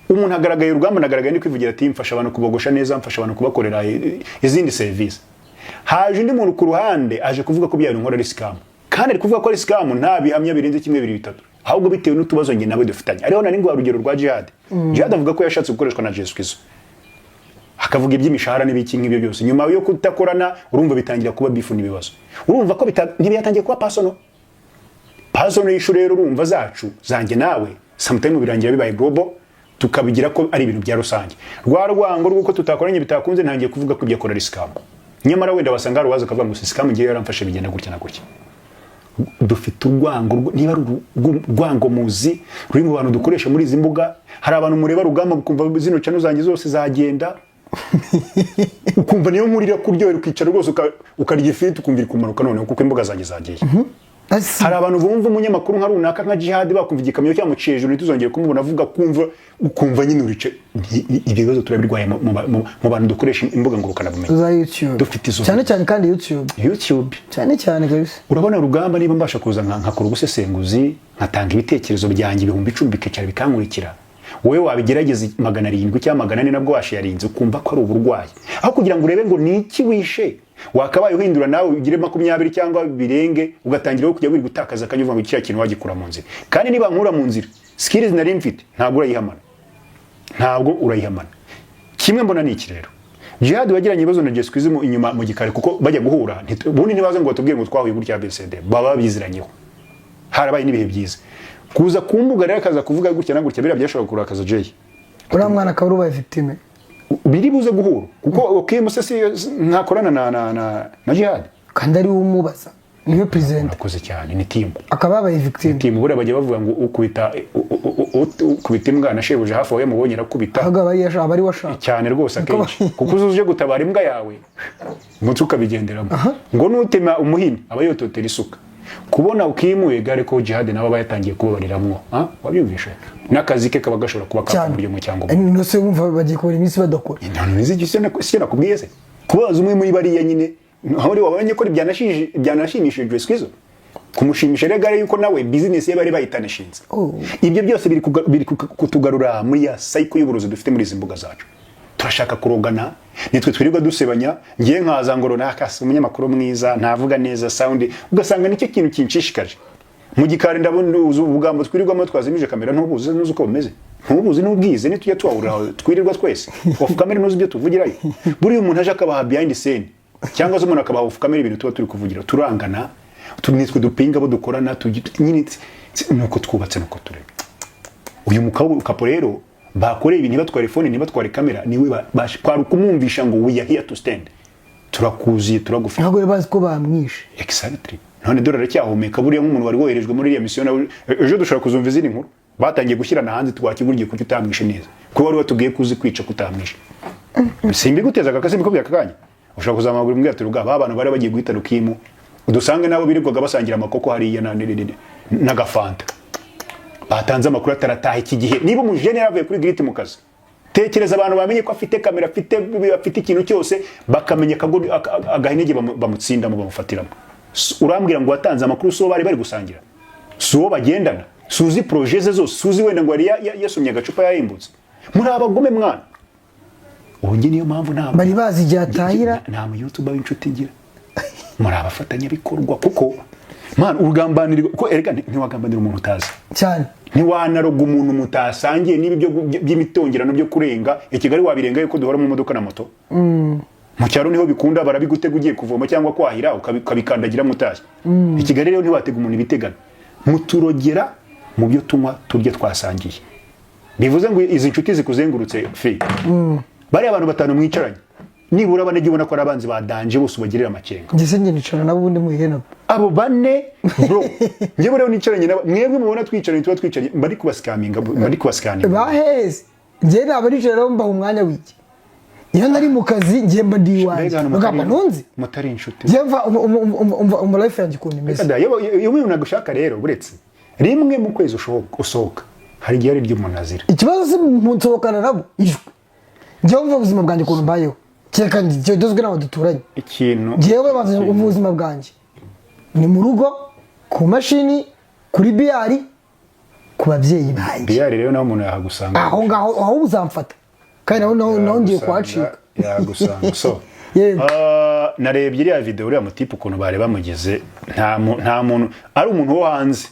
Umuntu agaragaye, Urugamba nagaragaye ni kwivugira ati: "Mfasha abantu kubogosha neza, mfasha abantu kubakorera izindi serivisi." Haje undi muntu ku ruhande aje kuvuga ko bya bintu nkora ari scam, kandi ari kuvuga ko ari scam nta bihamya birenze kimwe, bibiri, bitatu, ahubwo bitewe n'utubazo njye nawe dufitanye. Ariho nari nguha urugero rwa Jihad. Jihad avuga ko yashatse gukoreshwa na Jesu, akavuga iby'imishahara n'ibiki nk'ibyo byose. Nyuma yo kudakorana, urumva bitangira kuba beef n'ibibazo. Urumva ko ntibiyatangiye kuba personal. Personal issue rero, urumva zacu zanjye nawe, sometimes birangira bibaye global, tukabigira ko ari ibintu bya rusange. Rwa rwango rw'uko tutakoranye bitakunze, ntangiye kuvuga ko ibyo akora ari scam, nyamara wenda wasanga hari uwaza akavuga ngo si scam, ngewe yaramfashe bigenda gutya na gutya. Dufite urwango niba ari urwango muzi ruri mu bantu dukoresha muri izi mbuga. Hari abantu mureba Rugamba ukumva zino channel zanjye zose zagenda, ukumva niyo nkurira kuryohera, ukicara rwose ukarya ifiriti, ukumva iri kumanuka noneho kuko imbuga zanjye zagiye. Asi. Hari abantu bumva umunyamakuru nka runaka, nka Jihad, bakumva igikamyo cyamuciye hejuru, ntituzongere kumubona avuga, kumva ukumva nyine urice. Ibyo bibazo turabirwaye mu bantu dukoresha imbuga ngurukanabumenyi. Za YouTube. Dufite izo. Cyane cyane kandi YouTube. YouTube. Cyane cyane kabisa. Urabona rugamba, niba mbasha kuza nkakora ubusesenguzi, nkatanga ibitekerezo byanjye, 10,000 bikicara bikankurikira, wowe wabigerageza 700 cyangwa 400, nabwo washarinze, ukumva ko ari uburwayi, aho kugira ngo urebe ngo ni iki wishe. Wakabaye uhindura nawe ugire 20 cyangwa birenge, ugatangira kujya wiri gutakaza akanya uvuga ngo kiriya kintu wagikura mu nzira. Kandi niba nkura mu nzira skills nari mfite, ntabwo urayihamana, ntabwo urayihamana. Kimwe mbona ni iki rero: Jihad wagiranye ibibazo na Jessica mu inyuma mu gikari, kuko bajya guhura ubundi ntibaze ngo batubwire ngo twahuye gutya ABCD, baba biziranyeho, harabaye n'ibihe byiza. Kuza ku mbuga rero akaza kuvuga gutya na gutya, biriya byashobora kurakaza Jay. Uriya mwana akaba ubaye victime. Biri buze guhura, kuko okay, Musesi ntakorana na Jihad. Kandi ari we umubaza, niwe perezida. Urakoze cyane, ni team. Akaba yabaye victime. Team. Buriya bajya bavuga ngo ukubita ukubita imbwa na shebuja hafi aho yamubonye arakubita. Ahubwo aba ari we ashaka. Cyane rwose, akenshi kuko uzi uje gutabara imbwa yawe, umutwe ukabigenderamo, ngo nutema umuhini aba yototera isuka. Kubona ukimuye gare ko Jihad nawe aba yatangiye kubabariramwo, ah, wabyumvishe, n'akazi ke kaba gashobora kuba kava Cyane. mu buryo bumwe cyangwa ubundi. Nose wumva bagiye kubara iminsi badakora. None si nakubwiye se kubaza umwe muri bariya nyine aho uri, wabonye ko byanashimishije Squizo kumushimisha rero gare yuko nawe business ye bari bayitanishinze. Oh. Ibyo byose biri kutugarura muri ya cycle y'uburozi dufite muri izi mbuga zacu. Turashaka kurogana, nitwe twirirwa dusebanya. Ngiye nkaza ngo runaka si umunyamakuru mwiza, ntavuga neza sound, ugasanga nicyo kintu kinshishikaje. Mu gikari ndabona uzi ubugambo twirirwamo twazimije kamera, ntubuzi, ntuzi uko bumeze, ntubuzi, n'ubwize nitujya tuhahurira aho twirirwa twese off camera, ntuzi ibyo tuvugirayo. Buriya umuntu aje akabaha behind scene, cyangwa se umuntu akabaha off camera ibintu tuba turi kuvugira, turangana, nitwe dupinga abo dukorana, nyine nuko twubatse, nuko tureba. Uyu mukabo kapo rero bakoreye ibintu, ntibatware phone, ntibatware kamera, niwe kwari ukumwumvisha ngo we are here to stand, turakuziye, turagufite. Ntabwo bari bazi ko bamwishe. Exactly. None dore aracyahumeka. Buriya nk'umuntu wari woherejwe muri iriya misiyo nawe, ejo dushobora kuzumva izindi nkuru batangiye gushyirana hanze. Twakiguriye kuki utamwishe neza, kuko wari watubwiye ko uzi kwica, kutamwishe? Simbiguteza aka simbikubwiye aka kanya, ushobora kuzamagura umbwira ati rugaba, abantu bari bagiye guhita Rukimu, udusange nabo birirwaga basangira amakoko hariya n'agafanta, batanze amakuru atarataha iki gihe. Niba umujene yaravuye kuri giriti mu kazi, tekereza abantu bamenye ko afite kamera, afite ikintu cyose, bakamenya agahinege bamutsindamo, bamufatiramo. Urambwira ngo watanze amakuru si uwo bari bari gusangira, si uwo bagendana, si uzi projet ze zose, si uzi wenda ngo yari yasomye agacupa yahimbutse? Muri abagome mwana. Ubu njye niyo mpamvu nta Bari bazi igihe atahira. Nta mu YouTuber w'inshuti ngira, muri abafatanyabikorwa, kuko man ugambanira, ko erega ntiwagambanira umuntu utazi. Cyane. Ntiwanaroga umuntu mutasangiye. Niba ibyo by'imitongerano byo kurenga i Kigali wabirenga yuko duhora mu modoka na moto, mu cyaro niho bikunda, barabigutega ugiye kuvoma cyangwa kwahira, ukabikandagira mutashye. I Kigali rero ntiwatega umuntu ibitegano, muturogera mu byo tunywa, turya, twasangiye. Bivuze ngo izi nshuti zikuzengurutse fi, bariya abantu batanu mwicaranye, nibura bane jya ubona ko ari abanzi ba danger, bose ubagirira amakenga. Njye se njye nicara nabo ubundi muhihe nabo? Abo bane bro, njyewe rero nicaranye nabo, mwebwe mubona twicaranye, tuba twicaranye bari kubasikaminga, bari kubasikaninga. Baheze, njye naba nicara nabo mbaha umwanya w'iki? Iyo nari mu kazi njye mba ndi iwanjye. Mbega hano Mugamba ntunzi. Mutari inshuti. Njye mva umva life yanjye ukuntu imeze. Kada, iyo umuntu agushaka rero, uretse rimwe mu kwezi usohoka, hari igihe ari umuntu azira. Ikibazo si nsohokana nabo ijwi, njyewe mva ubuzima bwanjye ukuntu mbayeho, kereka njye dozwe n'abo duturanye. Ikintu Njyewe banza umva ubuzima bwanjye ni mu rugo, ku mashini, kuri biyari, ku babyeyi banjye. Biyari rero naho umuntu yahagusanga. Aho ngaho aho uzamfata, kandi naho ngiye kuhacika. Yagusanga so. Yego. Ah, narebye iriya video, uriya mutipe ukuntu bari bamugize, nta muntu ari umuntu wo hanze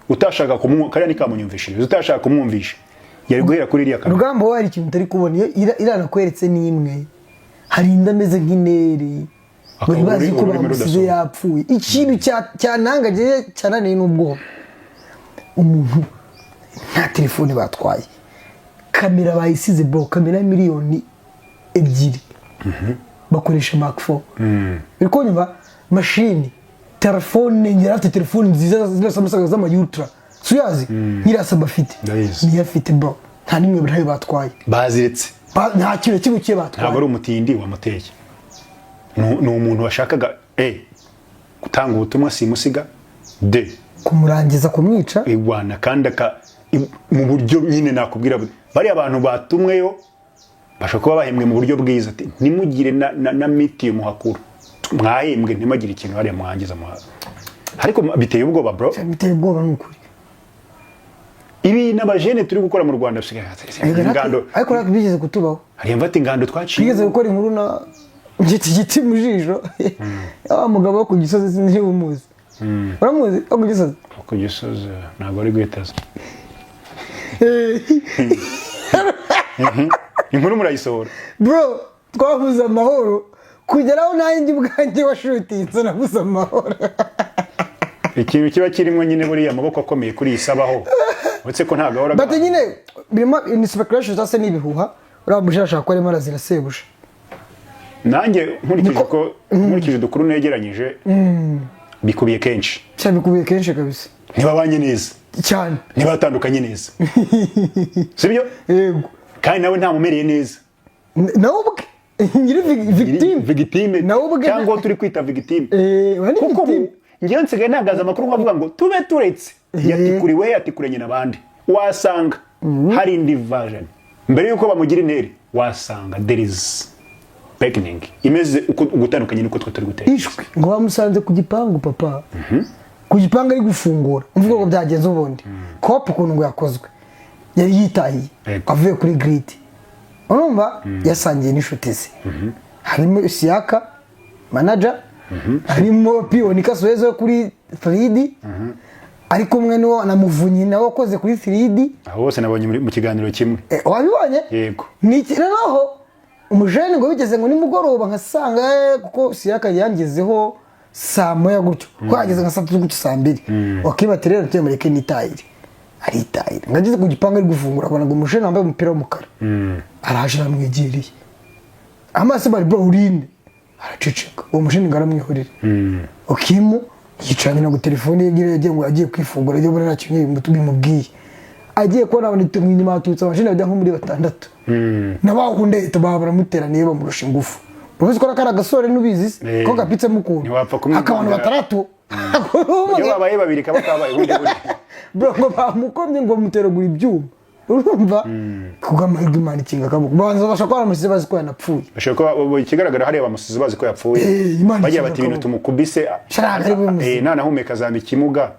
utashaka kumwumva, kariya nikamunyumvishiriza, utashaka kumwumvisha yari guhera kuri iriya kamera. Rugamba, wowe hari ikintu utari kubona. Iyo iranakweretse n'imwe, hari indi ameze nk'inere, bari Akaba bazi ko ururimi bamusize rudasohoka. yapfuye. Ikintu cyanangaje cyananiye n'ubwoba, umuntu nta telefone batwaye, kamera bayisize bro, kamera ya miliyoni 2 bakoresha Mark 4, uri kunyumva? Mashini, telefone, yari afite telefone nziza zino Samsung z'ama Ultra, suyazi nk'iriya Saba afite. Ndayizi. Niyo afite bro, nta n'imwe ntayo batwaye. Baziretse. Nta kintu na kimwe kiye batwaye. Ntabwo ari umutindi wamuteye, ni umuntu washakaga gutanga ubutumwa simusiga. De Kumurangiza, kumwica. Iwana kandi mu buryo nyine nakubwira, bariya abantu batumweyo bashobora kuba bahembwe mu buryo bwiza, ati ntimugire na miti muhakura, mwahembwe, ntimugire ikintu hariya muhangiza ariko biteye ubwoba, bro. Biteye ubwoba, ni ukuri. Ibi n'abajene turi gukora mu Rwanda ingando. Ariko natwe bigeze kutubaho. Hariya mfata ingando twaciye. Twigeze gukora inkuru na giti giti mu jisho, wa mugabo wo ku Gisozi, sinzi niba umuzi. Uramuzi wo ku Gisozi? Ku Gisozi ntabwo ari guhitaza. Inkuru murayisohora. Bro, twabuze amahoro kugeraho, nanjye ubwanjye washutinze nabuze amahoro. Ikintu kiba kirimo nyine, buriya amaboko akomeye kuri iyi sabaho, uretse ko ntabwo ahora. But nyine birimo ni speculation cyangwa se ni ibihuha. Uriya mujyi ashaka ko arimo arazira sebuja. Nanjye nkurikije uko nkurikije udukuru negeranyije, bikubiye kenshi. Cyane, bikubiye kenshi kabisa. Ntibabanye neza. Cyane. Ntibatandukanye neza, sibyo? Yego. Kandi nawe ntamumereye neza. Nawe ubwe nyiri victime. Victime. Nawe ubwe. Cyangwa uwo turi kwita victime. Eh, uriya ni kuko ubu victime. Ngewe nsigaye ntangaza amakuru nkavuga ngo tube turetse yatikuriwe, yatikuranye n'abandi, wasanga hari indi version mbere y'uko bamugira intere, wasanga there is beginning imeze uko ugutandukanye n'uko twe turi gutera. Ishwi ngo bamusanze ku gipangu, papa, ku gipangu ari gufungura. Umvuga ngo byagenze ubundi kope ukuntu ngo yakozwe, yari yitahiye avuye kuri giriti, urumva, yasangiye n'inshuti ze, harimo Siyaka manager, harimo Piyoni Kasohezo kuri 3D, ari kumwe n'uwo na Muvunyi nawe wakoze kuri 3D. Aho bose nabonye mu kiganiro kimwe. Eh, wabibonye? Yego. Ni iki noneho umujene ngo bigeze ngo nimugoroba nkasanga kuko Siyaka yangezeho saa 1 gutyo, kuko yageze nka saa 3 gutyo, saa 2, wakibati rero tuye mureke nitahire. Aritahira, ngo ageze ku gipangu ari gufungura, abona ngo umujene wambaye umupira w'umukara araje aramwegereye, amaso bari, "Bro, urinde?" Araceceka. Uwo mujene ngo aramwihorera. Okimu yicaranye na telefone ye ngira yagiye ngo agiye kwifungura, agiye kubona nta kintu bimubwiye. Agiye kubona abona inyuma haturutse abajene bajya nko muri batandatu na ba wundi, ahita baba baramuteraniye, bamurusha ingufu. Urabizi ko kari agasore, n'ubizi se Eh. ko gapitsemo ukuntu. Ntiwapfa kumwigondera. Akabantu batandatu. Iyo babaye babiri kaba kabaye ubundi buri. Bro, ngo bamukomye, ngo bamuteragura ibyuma, urumva, kubw'amahirwe Imana ikinga akaboko, babanza bashaka ko baramusize bazi ko yanapfuye. Bashobora kuba ikigaragara hariya bamusize bazi ko yapfuye. Eh, Imana bagira ikinga bati ibintu akaboko. Tumukubise. Sharanga ari bumusize. Eh, nanahumeka azamba ikimuga,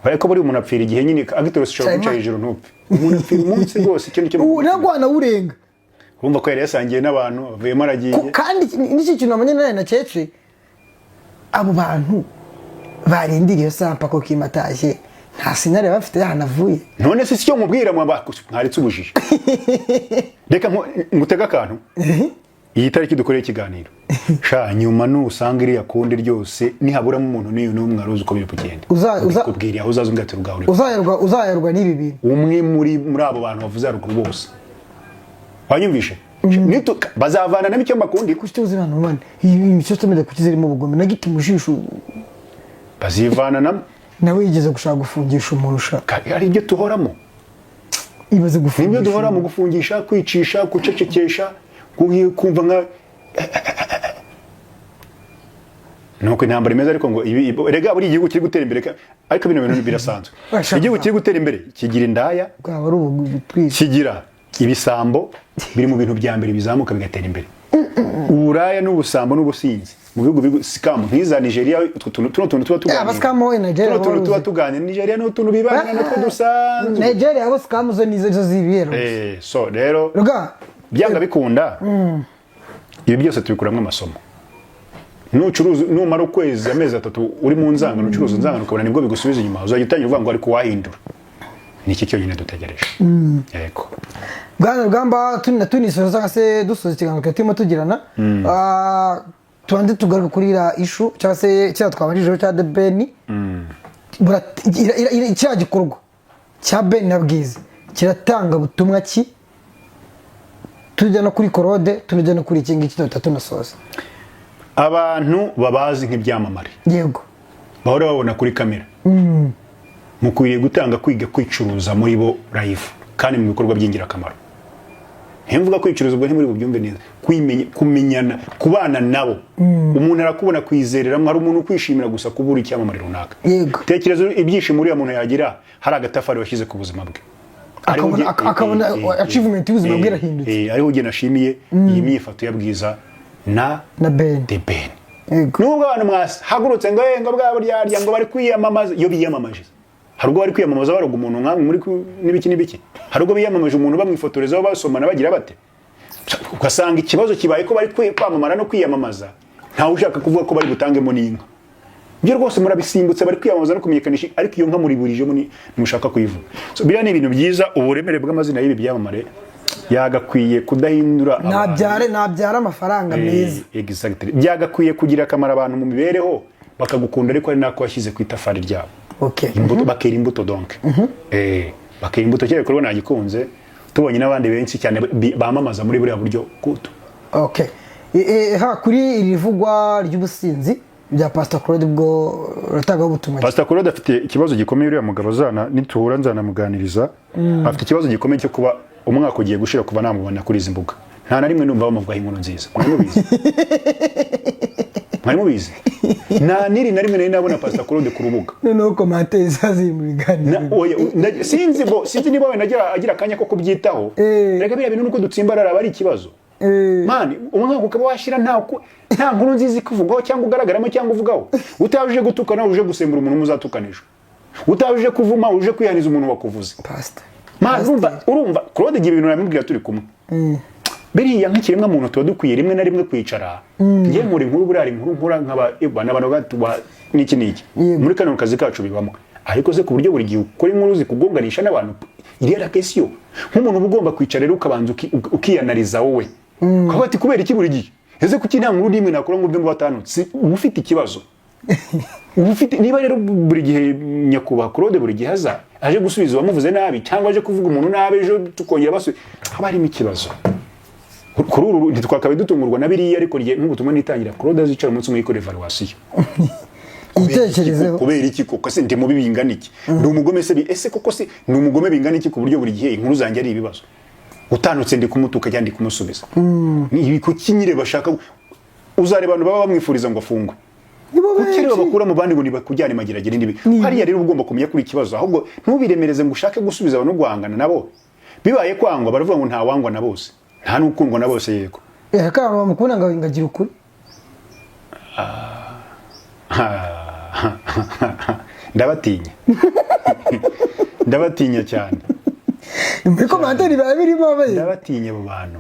ariko buri umuntu apfira igihe nyine, agitorose ushobora Cyane. guca hejuru ntupfe. Umuntu apfira umunsi rwose, icyo nicyo. Ubu ntabwo wanawurenga. Urumva ko yari yasangiye n'abantu, avuyemo aragiye. Kandi n'iki kintu namenye nawe nakece, abo bantu barindiriye iyo saa mpaka ko kimatashye, nta signal bafite y'ahantu avuye. None se icyo mubwira mwaretse ubujiji? Reka ngutege akantu. Iyi tariki dukoreye ikiganiro sha, nyuma nusanga iriya kundi ryose nihaburamo umuntu n'iyo n'umwe aruzi uko biri kugenda. Kubwira aho uzaza umbwira ati rugaho. Uzayarwa n'ibi bintu. Umwe muri abo bantu bavuze haruguru bose, wanyumvishe? Bazavana namo icyo mbakundi. Kuki tuzi abantu bane iyi mico tumeze, kuki zirimo ubugome na giti mu jisho? Bazivana namo. Nawe yigeze gushaka gufungisha umuntu ushaka. Ari ibyo tuhoramo. Ibaze nibyo gufungisha duhora mu umuntu. Gufungisha, kwicisha, gucecekesha, kumva nka nuko intambara imeze. Ariko ngo rega buri igihugu kiri gutera imbere, ariko bino bintu birasanzwe. Bashaka. Igihugu kiri gutera imbere kigira indaya, bwaba ari ubutwiki. Kigira ibisambo, biri mu bintu bya mbere bizamuka bigatera imbere, uburaya n'ubusambo n'ubusinzi mu bihugu biri scam nk'iza Nigeria, utwo tuntu, tuno tuntu tuba tuganira. Aba scam wo in Nigeria tuno tuntu tuba baruzi. tuganira, Nigeria ni utuntu bibanira natwo dusanzwe. Nigeria abo scam zo nizo zo zibera. Eh, so rero ruga byanga bikunda, ibi byose tubikuramo amasomo. Nucuruza, numara ukwezi, amezi 3 uri mu nzangano, ucuruza inzangano, ukabona nibwo bigusubiza inyuma, uzajya utangira uvuga ngo ariko wahindura. Ni iki cyonyine dutegereje? Yego. Bwana Rugamba, tunisoza cyangwa se dusoza ikiganiro twari turimo tugirana, tubanze tugaruke kuri iriya issue cyangwa se kiriya twabanjijeho cya The Ben. Kiriya gikorwa cya Ben na Bwiza kiratanga butumwa ki? Tujya no kuri Korode, tunajya no kuri iki ngiki, duhita tunasoza. Abantu babazi nk'ibyamamare bahora babona kuri kamera, mukwiriye gutanga kwiga kwicuruza muri bo live kandi mu bikorwa by'ingirakamaro. Ntimvuga kwicuruza, ubwo ntimuri bubyumve neza. Kwimenya, kumenyana, kubana nabo. Umuntu arakubona kwizereramo. Hari umuntu ukwishimira gusa kuba uri icyamamare runaka. Tekereza ibyishimo uriya muntu yagira hari agatafari washyize ku buzima bwe. Ariho Akabona achievement y'ubuzima bwe irahindutse. Ariho ugena ashimiye iyi myifato ya Bwiza na Na Ben. The Ben. Nubwo abantu mwahagurutse ngo ngo bwabo ryarya ngo bari kwiyamamaza, iyo biyamamaje, hari ubwo bari kwiyamamaza baroga umuntu nkamwe muri n'ibiki n'ibiki. Hari ubwo biyamamaje umuntu bamwifotorezaho, basomana, bagira bate, ugasanga ikibazo kibaye ko bari kwamamara no kwiyamamaza, ntawe ushaka kuvuga ko bari butangemo n'inka. Ibyo rwose murabisimbutse. Bari kwiyamamaza no kumenyekanisha, ariko iyo nka muriburijemo ntimushaka kuyivuga. So, biriya ni ibintu byiza. Uburemere bw'amazina y'ibi byamamare yagakwiye kudahindura abantu. Nabyara amafaranga meza. Exactly. Byagakwiye kugira akamaro abantu mu mibereho, bakagukunda, ariko ari nako washyize ku itafari ryabo. Imbuto, bakera imbuto. Donc bakera imbuto. Kera bikorwa nagikunze, tubonye n'abandi benshi cyane bamamaza muri buriya buryo kutu. Okay. Ha kuri iri vugwa ry'ubusinzi bya Pastor Claude, ubwo uratangaho ubutumwa ki? Pastor Claude afite ikibazo gikomeye. Uriya mugabo azana nituhura nzanamuganiriza. Afite ikibazo gikomeye cyo kuba umwaka ugiye gushira kuva namubona kuri izi mbuga, nta na rimwe numva bamuvugaho inkuru nziza. Mwari mubizi? Mwari mubizi? Nta n'iri na rimwe nari nabona Pastor Claude ku rubuga. Noneho commentaire ziri mu biganiro. Oya, sinzi bo, sinzi niba wenda agira akanya ko kubyitaho. Reka biriya bintu nuko dutsimbarara aba ari ikibazo. Man, umwaka ukaba washyira nta nkuru nziza ikuvugwaho cyangwa ugaragaramo cyangwa uvugaho. Utabuje gutukana, uje gusembura umuntu muzatukanisha. Utabuje kuvuma, uje kwihaniza umuntu wakuvuze. Pastor. Man, urumva Claude igihe ibintu namubwira turi kumwe. Biriya nk'ikiremwa muntu tuba dukwiye rimwe na rimwe kwicara. Njye nkora inkuru, buriya hari inkuru nkora nkaba abantu batuba n'iki n'iki. Muri kano kazi kacu bibamo. Ariko se ku buryo buri gihe ukora inkuru zikugonganisha n'abantu, iriya la question. Nk'umuntu uba ugomba kwicara rero ukabanza ukiyanariza wowe. Ukavuga ati: "Kubera iki buri gihe? Ese kuki nta nkuru n'imwe nakora ngo mve ngo batanutse?" Uba ufite ikibazo. Uba ufite niba rero buri gihe nyakubahwa Claude buri gihe aza aje gusubiza uwamuvuze nabi cyangwa aje kuvuga umuntu nabi, ejo tukongera basubi, haba harimo ikibazo. Kuri uru ntitwakabaye dutungurwa na biriya, ariko njye nk'ubutumwa nitangira, Claude azicara umunsi umwe yikora evaluation. Yitekerezeho. Kubera iki koko se ndi mubi bingana iki? Ndi umugome se? Ese koko se ndi umugome bingana iki ku buryo buri gihe inkuru zanjye ari ibibazo, utandutse ndi kumutuka cyangwa ndi kumusubiza? Ni ibi kuki nyine bashaka? Uzareba abantu baba bamwifuriza ngo afungwe. Nibo Kuki rero benshi. bakura mu bandi ngo nibakujyane mageragere n'ibi? Hariya rero uba ugomba kumenya kuri ikibazo, ahubwo ntubiremereze ngo ushake gusubiza abantu no guhangana nabo. Bibaye kwangwa, baravuga ngo ntawangwa na bose, nta n'ukundwa na bose, yego. Kandi abantu bamukunda ngo ngagira ukuri. Ndabatinya, ndabatinya cyane. Muri commentaire biba birimo abe Ndabatinya abo bantu.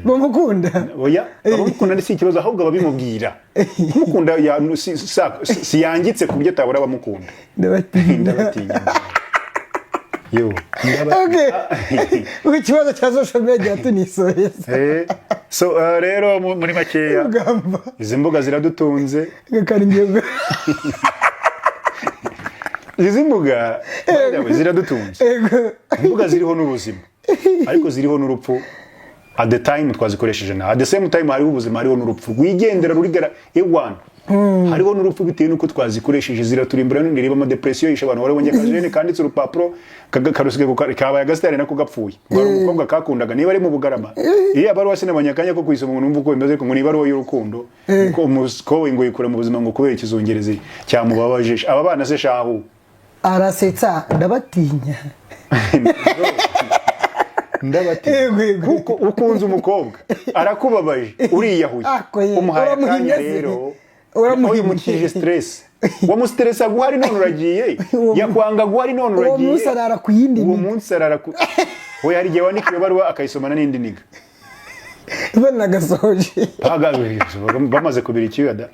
Bamukunda. Oya, abamukunda si ikibazo, ahubwo ababimubwira kumukunda si yangitse ku buryo atabura abamukunda. Ndabatinya. Ndabatinya yo. Okay. Ikibazo cya social media tunisoreza. So rero muri makeya, Urugamba. izi mbuga ziradutunze. Gakara ingingo. Izi mbuga, by the way, ziradutunze. Imbuga ziriho n'ubuzima, ariko ziriho n'urupfu at the time twazikoresheje na at the same time hariho ubuzima, hariho n'urupfu rwigendera rurigara ewana. Hariho n'urupfu bitewe n'uko twazikoresheje, ziraturimbura. None reba amadepression yishe abantu. Warabonye akajene kanditse urupapuro karusigaye kabaye agasitari nako gapfuye, ngo hari umukobwa kakundaga niba ari mu Bugarama. Iyo baruwa sinabonye akanya ko kuyisoma ngo numve uko bimeze, ariko ngo ni ibaruwa y'urukundo, ko umukobwa ngo yikura mu buzima ngo kubera ikizungerezi cyamubabaje. Aba bana se shahu? Arasetsa, ndabatinya. Ndabatinya. Yego, yego. Kuko ukunze umukobwa arakubabaje, uriyahuye, Ako ye, umuhaye akanya. Uramuhinnye se? Rero Uramuhinnye. uyimukije stress, wamustressa guhari none uragiye, yakwanga guhari none Uwo uragiye. munsi arara ku yindi Uwo niga. munsi arara ku we. Hari igihe wandika iyo baruwa akayisomana n'indi niga. Banagasoje. Bamaze kubira icyuya da.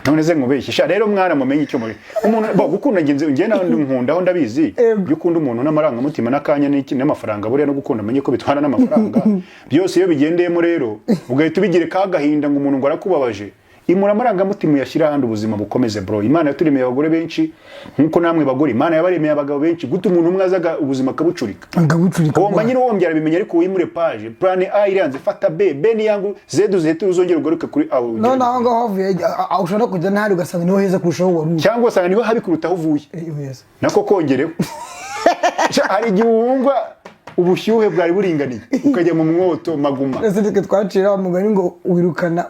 None se nkubeshye sha? Rero mwana, mumenye icyo muri umuntu bo gukunda. Ngenzi njye nawe nkunda aho ndabizi. Yego. Iyo ukunda umuntu n'amarangamutima n'akanya n'iki n'amafaranga, buriya no gukunda amenye ko bitwara n'amafaranga byose. Iyo bigendeyemo rero ugahita ubigerekaho agahinda ngo umuntu ngo arakubabaje, imura amarangamutima uyashyira ahandi, ubuzima bukomeze. Bro, Imana yaturemeye abagore benshi, nk'uko namwe bagore Imana yabaremeye abagabo benshi. Gute umuntu umwe azaga ubuzima akabucurika? Ngabucurika. Homba nyine uwombye arabimenya, ariko wimure page. Plan A iranze, fata B, B ni yangu, Z uzihite uzongera ugaruke kuri A. None aho ngaho havuye, ushobora no kujya n'ahandi ugasanga niho heza kurushaho wari uri. Cyangwa usanga niho habi kuruta aho uvuye. Heza. Nako kongereho. Hari igihe wumva Ubushyuhe bwari buringaniye, ukajya mu mwoto maguma. Ese nitwe twacira wa mugani ngo wirukana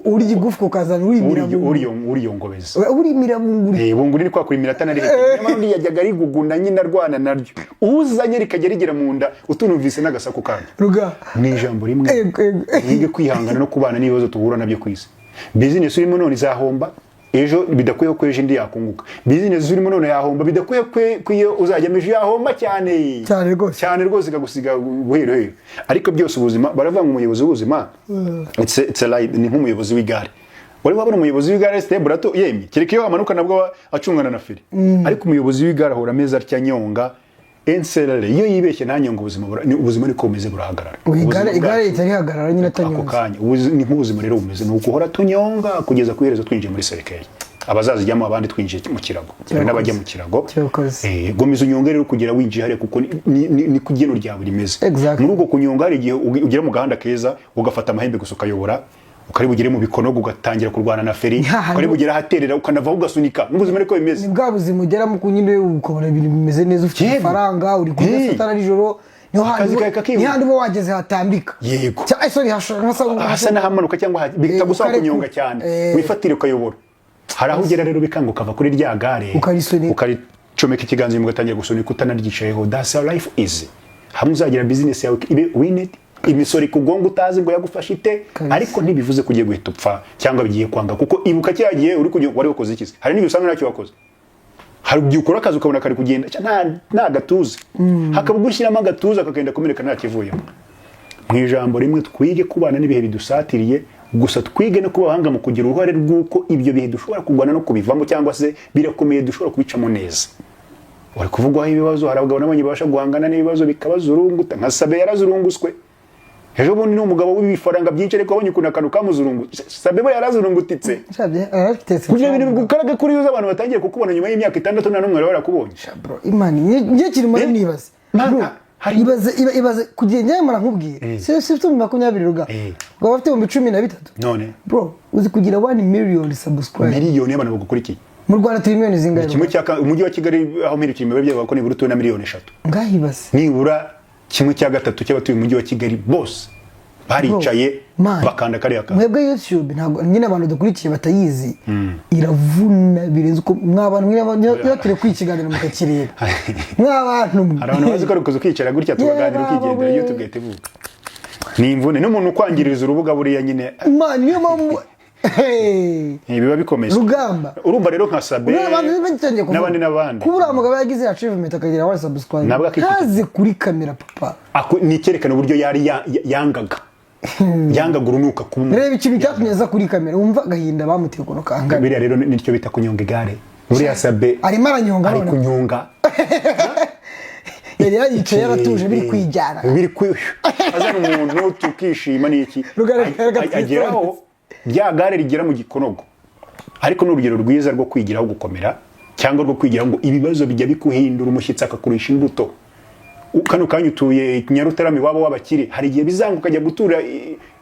urya igufwa ukazana urimira bunguri? Uriyongobeza. Urimira bunguri. Bunguri ni kwa kurimira atanarihekenya. Nyamara undi yajyaga ariguguna nyine, arwana naryo, uzanye rikajya rigera mu nda utunumvise n'agasaku karyo. Ruga. Mu ijambo rimwe, Ego, ego. mwige kwihangana no kubana n'ibibazo duhura nabyo ku isi. Business urimo none izahomba ejo, bidakwiye ko ejo indi yakunguka. Business urimo none yahomba, bidakwiye ko iyo uzajyamo ejo yahomba cyane. Cyane rwose. Cyane rwose, ikagusiga guheruheru. Ariko byose ubuzima, baravuga ngo umuyobozi w'ubuzima it's a ride, ni nk'umuyobozi w'igare. Wari wabona umuyobozi w'igare stable ato yemye? Kereka iyo amanuka nabwo aba acungana na feri. Ariko umuyobozi w'igare ahora ameze atya, anyonga enserere. Iyo yibeshye ntanyonga, ubuzima ubuzima niko bumeze, burahagarara. Ubu Ubuzima igare bwacu rihita rihagarara nyine ako atanyonze. kanya. Ni nk'ubuzima rero bumeze, ni uguhora tunyonga kugeza ku iherezo twinjiye muri cercueil, abazazijyamo, abandi twinjiye mu kirago. Hari n'abajya mu kirago. Cyakoze. Gomeza unyonge rero kugera winjiye hariya, kuko ni ku igeno ryawe rimeze. Muri ubwo kunyonga hari igihe ugera mu gahanda keza ugafata amahembe gusa ukayobora, ukari bugere mu bikonogo ugatangira kurwana na feri, ukari bugere ahaterera ukanavaho ugasunika. N'ubuzima niko bimeze. Ni bwa buzima ugeramo ku nyine ukabona ibintu bimeze neza, ufite amafaranga, uri kurya saa tanu nijoro, niho Akazi handi kawe kakihuta. niho handi uba wageze hatambika. Sorry, hasa n'ahamanuka cyangwa bitagusaba kunyonga cyane. Wifatire ukayobora. Hari aho ugera rero bikanga, ukava kuri rya gare, Ukarisunika. ukaricomeka ikiganza inyuma, ugatangira gusunika utanaryicayeho. That's how life is. Hamwe uzagira business yawe ibe wined, imisoro ikugonga utazi ngo yagufashe ite. Ariko ntibivuze ko ugiye guhita upfa cyangwa bigiye kwanga, kuko ibuka kiriya gihe uri kujya wari wakoze iki? Hari n'igihe usanga ntacyo wakoze. Hari igihe ukora akazi ukabona kari kugenda nta gatuza, hakaba gushyiramo agatuza kakagenda kumeneka nta kivuyemo. Mu ijambo rimwe, twige kubana n'ibihe bidusatiriye, gusa twige no kuba abahanga mu kugira uruhare rw'uko ibyo bihe dushobora kurwana no kubivamo, cyangwa se birakomeye dushobora kubicamo neza. Wari kuvugwaho ibibazo, hari abagabo n'abanye babasha guhangana n'ibibazo bikabazurunguta, nka Sabe yarazurunguswe ejo bundi. Ni umugabo w'ibifaranga byinshi, ariko wabonye ukuntu akantu kamuzurungutse. Sabe we yarazurungutitse. Arafite. Kugira ibintu bigukarage kuri yuza, abantu batangiye kukubona nyuma y'imyaka 6 nta n'umwe wari warakubonye. Bro, imana njye kiri muri nibaze. Bro, ibaze kugira njye mara nkubwire, si ufite 20,000, ruga, ngo bafite 13,000. None? Bro, uzi kugira 1 million subscribe? Miliyoni y'abantu bagukurikiye. Mu Rwanda turi miliyoni zingahe? Kimwe cya umujyi wa Kigali, aho mperukiye imibare byavuga ko nibura utuwe na miliyoni 3. Ngahibaze. Nibura kimwe cya gatatu cy'abatuye umujyi wa Kigali bose baricaye, Man, bakanda kariya kantu. Mwebwe YouTube ntabwo nyine abantu dukurikiye batayizi, iravuna birenze uko mwa bantu mwe turi kwikiganira mukakireba mwa bantu mwe. Hari abantu bazi ko ari ukuza ukicara gutya tukaganira ukigendera. YouTube igahita ivuka. Ni imvune n'umuntu ukwangiriza urubuga buriya nyine. Man, niyo mpamvu. Hey! Biba bikomeye. Rugamba. Urumva rero nka Sabe Urabona abantu bagitangiye kuvuga. n'abandi n'abandi. Kuba uriya mugabo yagize achievement akagira one subscribe, Ntabwo ntaze kuri kamera, papa. Ni icyerekana uburyo yari yangaga urunuka kuba umuntu. Reba ikintu cyatumye aza kuri kamera, wumva agahinda bamuteye ukuntu kangana. Biriya rero nicyo bita kunyonga igare. Buriya Sabe arimo aranyonga ari none. kunyonga. Yari yaricaye yaratuje, biri kwijyana. Biri kwi azana umuntu tukishima n'iki. Rugaragara. Ageraho rya gare rigera mu gikonogo. Ariko ni urugero rwiza rwo kwigiraho gukomera, cyangwa rwo kwigiraho ngo ibibazo bijya bikuhindura umushyitsi akakurisha imbuto. Kano kanya utuye Nyarutarama iwabo w'abakire, hari igihe bizanga ukajya gutura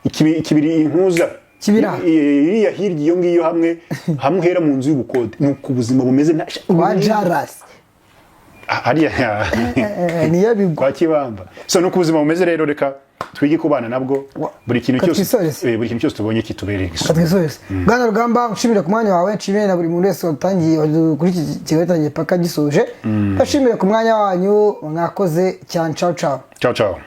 ikibiri intuza. Kibira. Iriya hirya iyo ngiyo, hamwe hamwe uhera mu nzu y'ubukode. Ni uko ubuzima bumeze Kwa Jarasi. Ah, hariya. Niyo bigwa. Kwa Kibamba. So nuko ubuzima bumeze rero, reka twige kubana nabwo. Buri kintu cyose Katwisoreze. Buri kintu cyose tubonye kitubereye isomo. Katwisoreze. Bwana Rugamba, nshimire ku mwanya wawe, nshimire na buri muntu wese watangiye kuri iki kiganiro, yatangiye paka gisoje. Bashimire ku mwanya wanyu, mwakoze cyane. Ciao ciao. Ciao ciao.